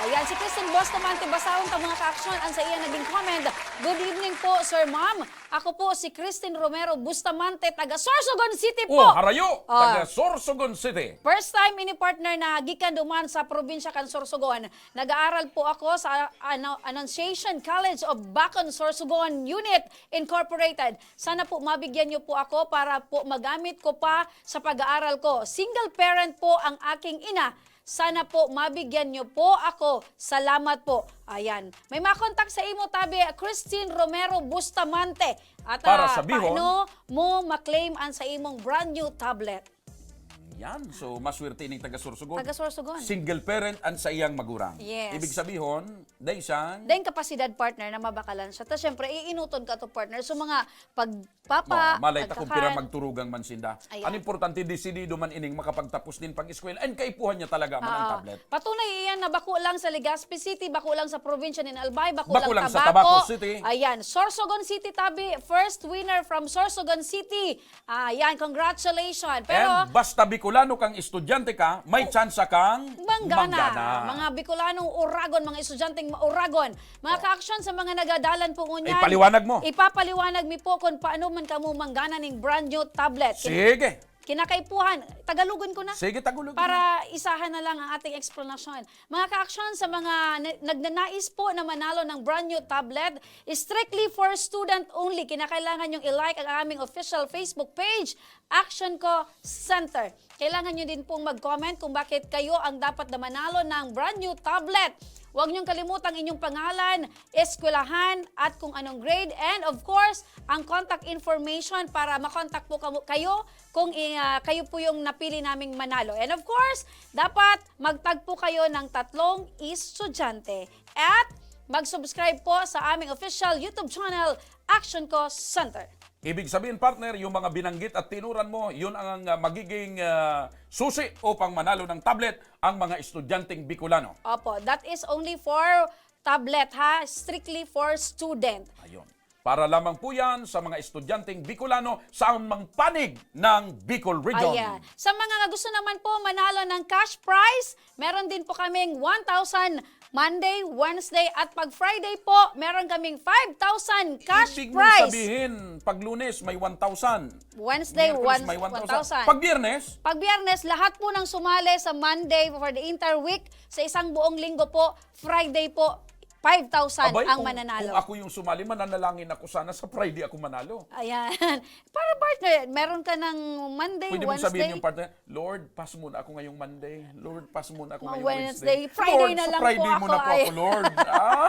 Ayan, si Christine Bustamante. Basahon ta, mga ka-action, ang sa iya naging comment. Good evening po, Sir Ma'am. Ako po si Christine Romero Bustamante, taga Sorsogon City po. Oh, harayo! Ah. Taga Sorsogon City. First time ini, partner, na gikan duman sa probinsya kan Sorsogon. Nag-aaral po ako sa ano, Annunciation College of Bacon Sorsogon Unit Incorporated. Sana po mabigyan niyo po ako para po magamit ko pa sa pag-aaral ko. Single parent po ang aking ina. Sana po mabigyan niyo po ako. Salamat po. Ayan. May makontak sa imo tabi, Christine Romero Bustamante. At Para ah, sabihon, paano mo maklaim an sa imong brand new tablet? Yan. So, maswerte ning taga Sorsogon. Taga Sorsogon. Single parent ang sa iyang magurang. Yes. Ibig sabihon, dahil siyang Dahil kapasidad, partner, na mabakalan siya. Tapos, syempre, iinuton ka to, partner. So, mga pagpapa, Malay ta kung pagkakan. Pirang magturugang man sinda. Ayan. Ang importante, desidido man ining makapagtapos nin pag-eskwela. And kaipuhan niya talaga man ang Oo. Tablet. Patunay iyan na bako lang sa Legazpi City, bako lang sa probinsya nin Albay, bako, Bako lang sa Tabaco. Tabaco City. Ayan, Sorsogon City, tabi. First winner from Sorsogon City. Ayan, congratulations. Pero, And basta Bicolano kang estudyante ka, may tsansa kang Manggana. manggana. Mga Bicolanong Oragon, mga estudyanteng Oragon. Mga ka-action, sa mga nagadalan po ngunyan. Ipaliwanag mo. Ipapaliwanag mi po kung paano man kamo manggana ning brand new tablet. Kin- Sige. Kinakaipuhan. Tagalogon ko na. Sige, Tagalog. Para isahan na lang ang ating explanation. Mga ka-action, sa mga na- nagnanais po na manalo ng brand new tablet, strictly for student only. Kinakailangan yung i-like ang aming official Facebook page, Action Ko Center. Kailangan nyo din pong mag-comment kung bakit kayo ang dapat na manalo ng brand new tablet. Huwag nyong kalimutang inyong pangalan, eskwelahan, at kung anong grade. And of course, ang contact information para makontak po kamo, kayo kung i- ah, kayo po yung napili naming manalo. And of course, dapat magtagpo kayo ng tatlong estudyante. At Mag-subscribe po sa aming official YouTube channel, Action Co Center. Ibig sabihin, partner, yung mga binanggit at tinuran mo, yun ang, ah, magiging, ah, susi upang manalo ng tablet ang mga estudyanteng Bicolano. Opo, that is only for tablet, ha? Strictly for student. Ayun. Para lamang po yan sa mga estudyanteng Bicolano sa mang panig ng Bicol Region. Ayan. Sa mga gusto naman po manalo ng cash prize, meron din po kaming one thousand Monday, Wednesday, at pag Friday po, meron kaming five thousand cash Ibig mong prize. Sabihin, pag Lunes may one thousand. Wednesday, Miyerkules one, may one thousand. One thousand. Pag Biyernes? Pag Biyernes, lahat po ng sumali sa Monday for the entire week, sa isang buong linggo po, Friday po, five thousand Abay, ang kung, mananalo. Kung ako yung sumali, mananalangin ako sana sa Friday ako manalo. Ayan. Para partner, meron ka ng Monday, Pwede mong Wednesday. Sabihin yung partner, "Lord, pass muna ako ngayong Monday. Lord, pass muna ako Mga ngayong Wednesday. Wednesday. Friday Lord, na sa lang Friday po mo ako, na po ay. Ako, Lord." Ah.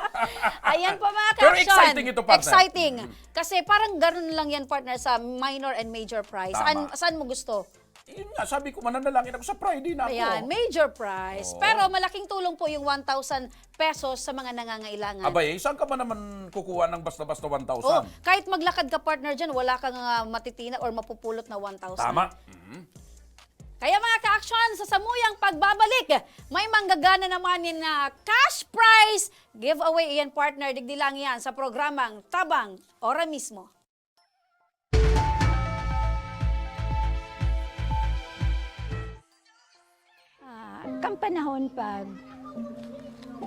Ayan po, mga Pero ka-action. Exciting ito, partner. Exciting. Mm. Kasi parang ganun lang yan, partner, sa minor and major prize. Tama. Saan, saan mo gusto? Yun nga, sabi ko, mananalangin ako sa Friday na ako. Ayan, major prize. Oo. Pero malaking tulong po yung one thousand pesos sa mga nangangailangan. Abay, saan ka ba naman kukuha ng basta-basta one thousand? Oh, kahit maglakad ka, partner, dyan, wala kang, ah, matitinag or mapupulot na one thousand. Tama. Mhm. Kaya, mga ka-action, sa samuyang pagbabalik, may manggagana naman nin, ah, cash prize giveaway. Iyan, partner, digdi lang yan sa programang Tabang Ora Mismo. Ah, kan panahon pag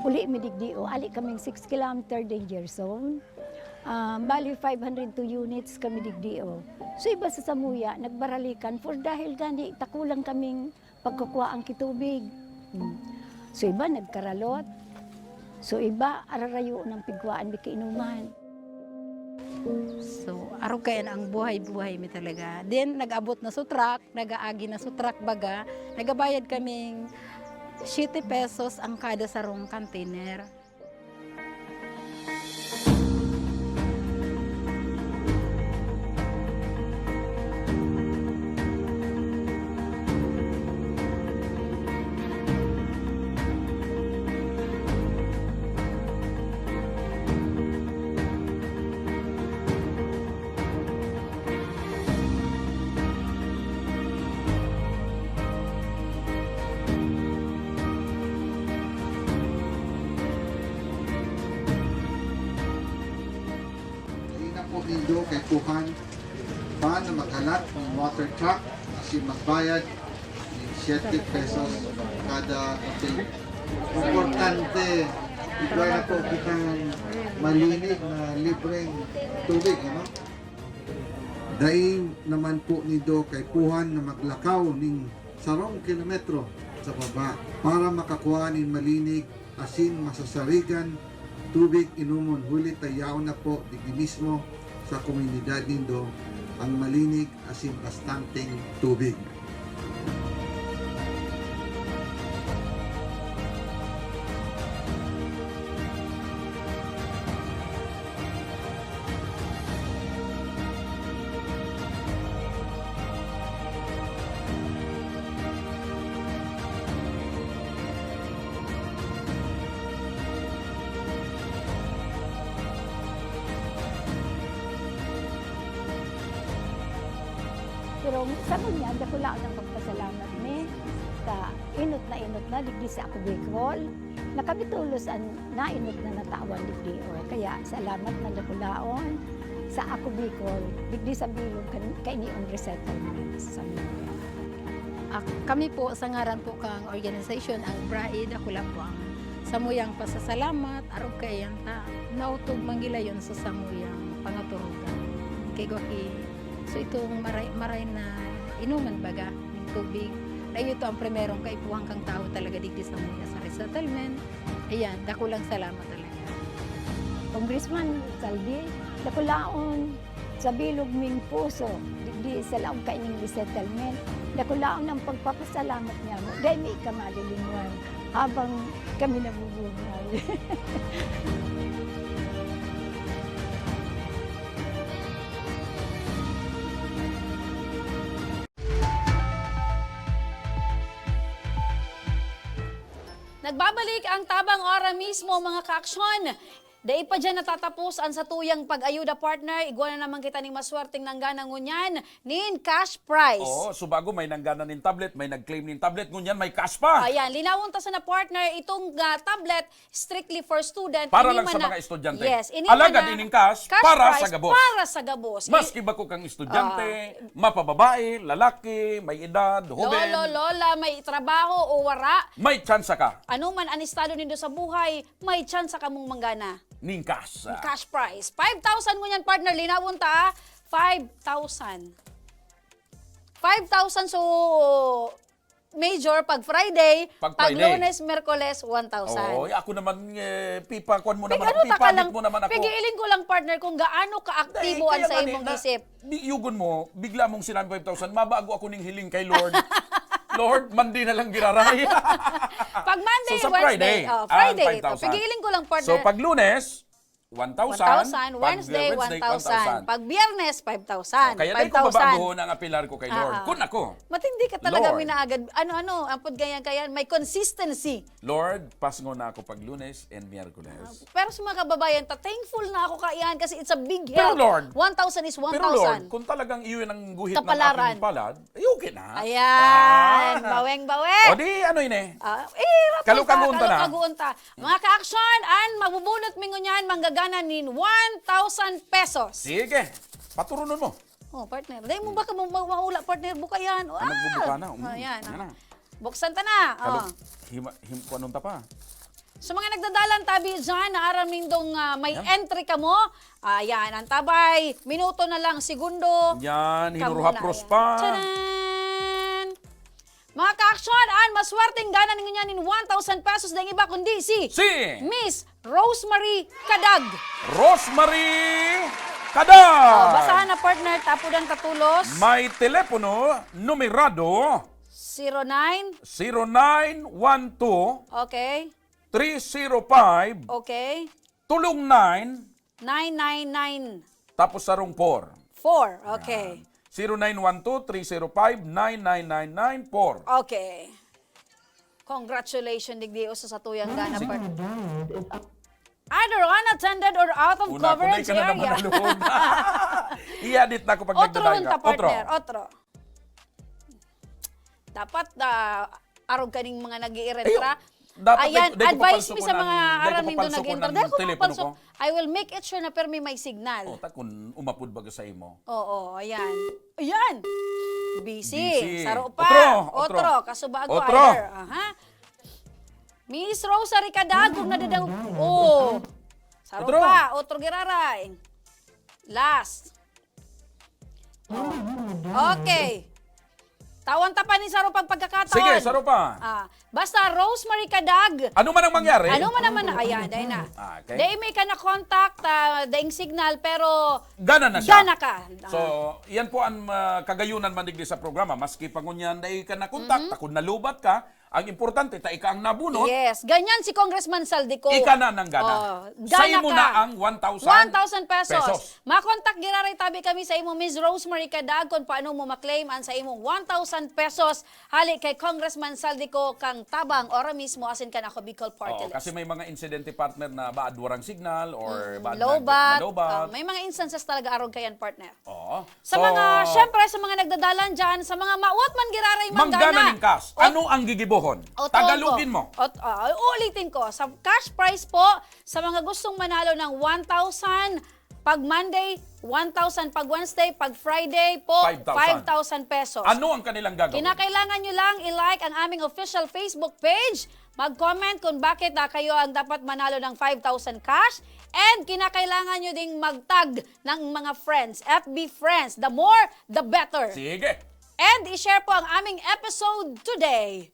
uli mi digdi, o, ali kaming six kilometer danger zone. Ah, bali, five hundred two units kami digdi, o. So, iba sa samuya, nagbaralikan for dahil gani, takulang kaming pagkukuha ang kitubig. Hmm. So, iba nagkaralot. So, iba ararayo ng pigkuhaan mi kainuman. So, arog kaya na ang buhay-buhay mi talaga. Then, nag-abot na sa truck, nag-aagi na sa truck baga, nagabayad kaming siete pesos ang kada sarong container. Dai na po nindo kaipuhan pa na maghalat nin water truck asin magbayad nin siete pesos kada container. Importante, igwa na po kitang malinig na libreng tubig, ano? Dai naman po nindo kaipuhan na maglakaw nin sarong kilometro sa baba para makakua nin malinig asin masasarigan tubig inomon, huli ta yaon na po digdi mismo sa komunidad nindo ang malinig asin bastanteng tubig. Pero sa ngunyan, dakula ang pagpasalamat mi ta enot na enot na digdi sa Ako Bicol, na kami tolos an naenot na natawan digdi, o. Kaya salamat na dakulaon sa Ako Bicol, digdi sa bilog kan, kaini an resettlement sa Mindanao. Ah, kami po, sa ngaran po kang organisasyon, ang BRAE, dakula po ang samuyang pasasalamat, arog kaiyan ta naotob man gilayon sa samuyang pangaturugan. Kay gwa ki, so itong maray, maray na inuman baga, ning tubig, na iyo to ang primerong kaipuhan kang tawo talaga digdi samuya sa resettlement. Ayan, dakulang salamat talaga. Congressman Saldi, dakulaon sa bilog ming puso, digdi sa laog kaining resettlement, dakulaon ang pagpapasalamat niamo. Dai mi ka malilinwan habang kami nabubuhay. Nagbabalik ang Tabang Ora Mismo, mga kaaksyon. Dai pa dyan natatapos ang satuyang pag-ayuda, partner. Igwa na naman kita ning maswerteng nanggana ngunyan nin cash prize. Oo, so bago may nanggana nin tablet, may nag-claim nin tablet, ngunyan may cash pa. Ayan, linawon ta sana, partner, itong, ah, tablet strictly for student. Para Ini lang man sa na mga estudyante. Yes, ini Alagad man na ining cash cash para prize sa gabos. Para sa gabos. Maski bako kang estudyante, Ah. mapababae, lalaki, may edad, hoben. Lolo, lola, may trabaho o wara. May tsansa ka. Ano man ang estado nindo sa buhay, may tsansa kamong manggana. Ning cash. Cash prize. Five thousand ngunyan, partner. Linawon ta, ah. Five thousand. Five thousand, so, major pag Friday, Pag pag Friday. Lunes, Merkoles, one thousand. Oo, ako naman, eh, pipa, kuwan mo Pig-, naman ako, ano ta ka pipabit lang, mo naman ako. Pigiling ko lang, partner, kung gaano kaaktibo Dahil ang kaya sa nga ni, imong na, isip. Biyugon mo, bigla mong sinabi five thousand, mabago ako ning hiling kay Lord. Lord, Monday na lang giraray. Pag Monday, So, sa Wednesday, Friday, oh, ang Friday. five thousand. Pigiling ko lang, partner. So, pag Lunes, one thousand. One thousand, Pag, Wednesday, uh, Wednesday, one thousand. one thousand. Pag Biyernes, five thousand. Oh, kaya dai ko Five thousand. babagohon ang apilar ko kay Lord. Ah, ah. Kun ako, Matindi ka talaga, Lord. Minaagad. Ano, ano, ang pagganyan-ganyan, may consistency. Lord, pasngon na ako pag Lunes and Miyerkules. Ah, pero sa mga kababayan ta, thankful na ako kaiyan kasi it's a big Pero help. Lord, One thousand is Pero Lord, one thousand. kung talagang iyon ang guhit ng Kapalaran. aking palad, ay, okay na. Ayan, Ah. baweng-bawe. O di, ano ini? Ah, eh, Kalukaguon ta na. kalukaguon ta. Mga ka-aksyon, an magbubunot mi ngunyan, manggagana nin one thousand pesos. Sige, paturunon mo. Oh, partner. Dahil mo baka mo ma-, maula, partner, buka yan. Ah! Magbubuka na. Mm, Oh, yan, yan ah. na. Buksan ta na. Kalu-, Oh. hima-, him-, kung anong tapa? Sa mga nagdadalan, tabi dyan, na aram nindong, ah, may Yan. entry ka mo. Ayan, ang tabay, minuto na lang, segundo. Yan, Kamo hinuruhapros na, pa. ayan. Tcharan! Mga ka-aksyon, an maswerteng gana ninyo niyan nin one thousand pesos, daing iba kundi si Si! Miss Rosemary Kadag. Rosemary Kadag! Oh, basahan na, partner, tapudan ka tulos. May telepono, numerado Zero nine. zero nine one two, Okay. three zero five, Okay. tulong nine, Nine nine nine. tapos sarong four. Four. Okay. Yan. Zero nine one two, three zero five, nine nine nine nine four. Okay. Congratulations, digdi, o sa satuyang gana, Sig- partner. Either unattended or out of Una ko na coverage ka na naman area. nalugod. I-edit na ako pag Otro nagdadaing ka. hunta, partner. Otro. Otro. Dapat, ah, arog kaning mga nag-iirentra. Ayun. Dapat Ayan, dai ko advice mi sa papalsukon mga ang, dai ko aram nindo papalsukon nag-iirentra. ang Dai ko telepono papalsuk-, ko. I will make it sure na permi may signal. Oh, ta kun umapod baga sa imo. Oo, ayan. Ayan. Busy. Busy. Saro pa. Otro, otro. Otro. Kaso ba, Otro. acquire? Aha. Miss Rosary Kadag, kung nadadang-, oh. Saro Otro. pa. Otro giraray. Last. Oh. Okay. Tawan ta pa ni saro pang pagkakataon. Sige, saro pa. Ah, basta Rosemary Kadag. Ano man ang mangyari? Ano man naman, ayan, dahil na. Ah, okay. Dahil may ka na contact, ah, daing signal, pero Gana na siya. gana ka. So, Ah. yan po ang, ah, kagayunan man digdi sa programa. Maski pa ngunyan, dahil ka na contact, Mhm. takod nalubat ka, ang importante, ta ika ang nabunot. Yes. Ganyan si Congressman Saldico. Ika na nang gana. Oh, Sa gana imo ka. na ang one thousand One thousand pesos. pesos. Makontak giraray tabi kami sa imo, Miss Rosemary Kadag, kung paano mo maklaim ang sa imong one thousand pesos hali kay Congressman Saldico kang tabang ora mismo asin kan Ako Bicol Party Oo, List. kasi may mga insidente, partner, na baad warang signal or Mm, baad low nag-, bat. nalobat. Ah, may mga instances talaga arog kayan, partner. Oo. Sa So, mga, syempre, sa mga nagdadalan dyan, sa mga mawat man giraray manggana. Manggana ning cash. Ot-, Ano ang gigibohon? Otoon Tagalogin ko. mo. Ot-, ah, uulitin ko, sa cash prize po, sa mga gustong manalo ng one thousand, pag Monday, one thousand, pag Wednesday, pag Friday po, Five thousand. five thousand pesos. Ano ang kanilang gagawin? Kinakailangan nyo lang i-like ang aming official Facebook page, mag-comment kung bakit, ah, kayo ang dapat manalo ng five thousand cash, and kinakailangan nyo ding mag-tag ng mga friends, F B friends. The more, the better. Sige. And i-share po ang aming episode today.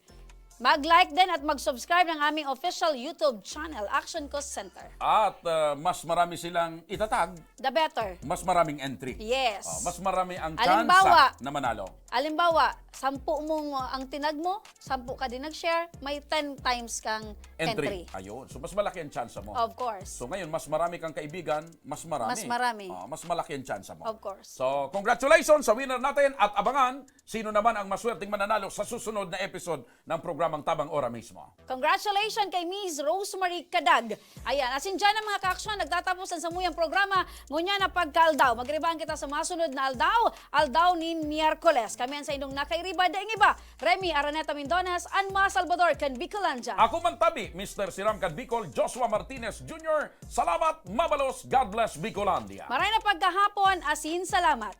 Mag-like din at mag-subscribe ng aming official YouTube channel, Action Cost Center. At, ah, mas marami silang itatag, The better. mas maraming entry. Yes. Ah, mas marami ang Alimbawa, tsansa na manalo. alimbawa, sampu mong, uh, ang tinag mo, sampu ka din nag-share, may ten times kang Entry. entry. Ayun. So, mas malaki ang tsansa mo. Of course. So, ngayon, mas marami kang kaibigan, mas marami. Mas marami. Ah, mas malaki ang tsansa mo. Of course. So, congratulations sa winner natin at abangan sino naman ang maswerteng mananalo sa susunod na episode ng programa. magtabang ora mismo. Congratulations kay Miss Rosemary Kadag. Ayan, asin dyan ang mga kaaksyon, nagtatapos ang samuyang programa. Ngunyan na pagkaaldaw, magribaan kita sa masunod na aldaw, aldaw nin Miyerkules. Kami ang sa inyong nakairiba, daing iba, Remy Araneta Mindones, Anma Salvador, kan Bicolandia. Ako man tabi, Mister Siram kan Bicol, Joshua Martinez Junior. Salamat, mabalos, God bless Bicolandia. Maray na pagkahapon, asin salamat.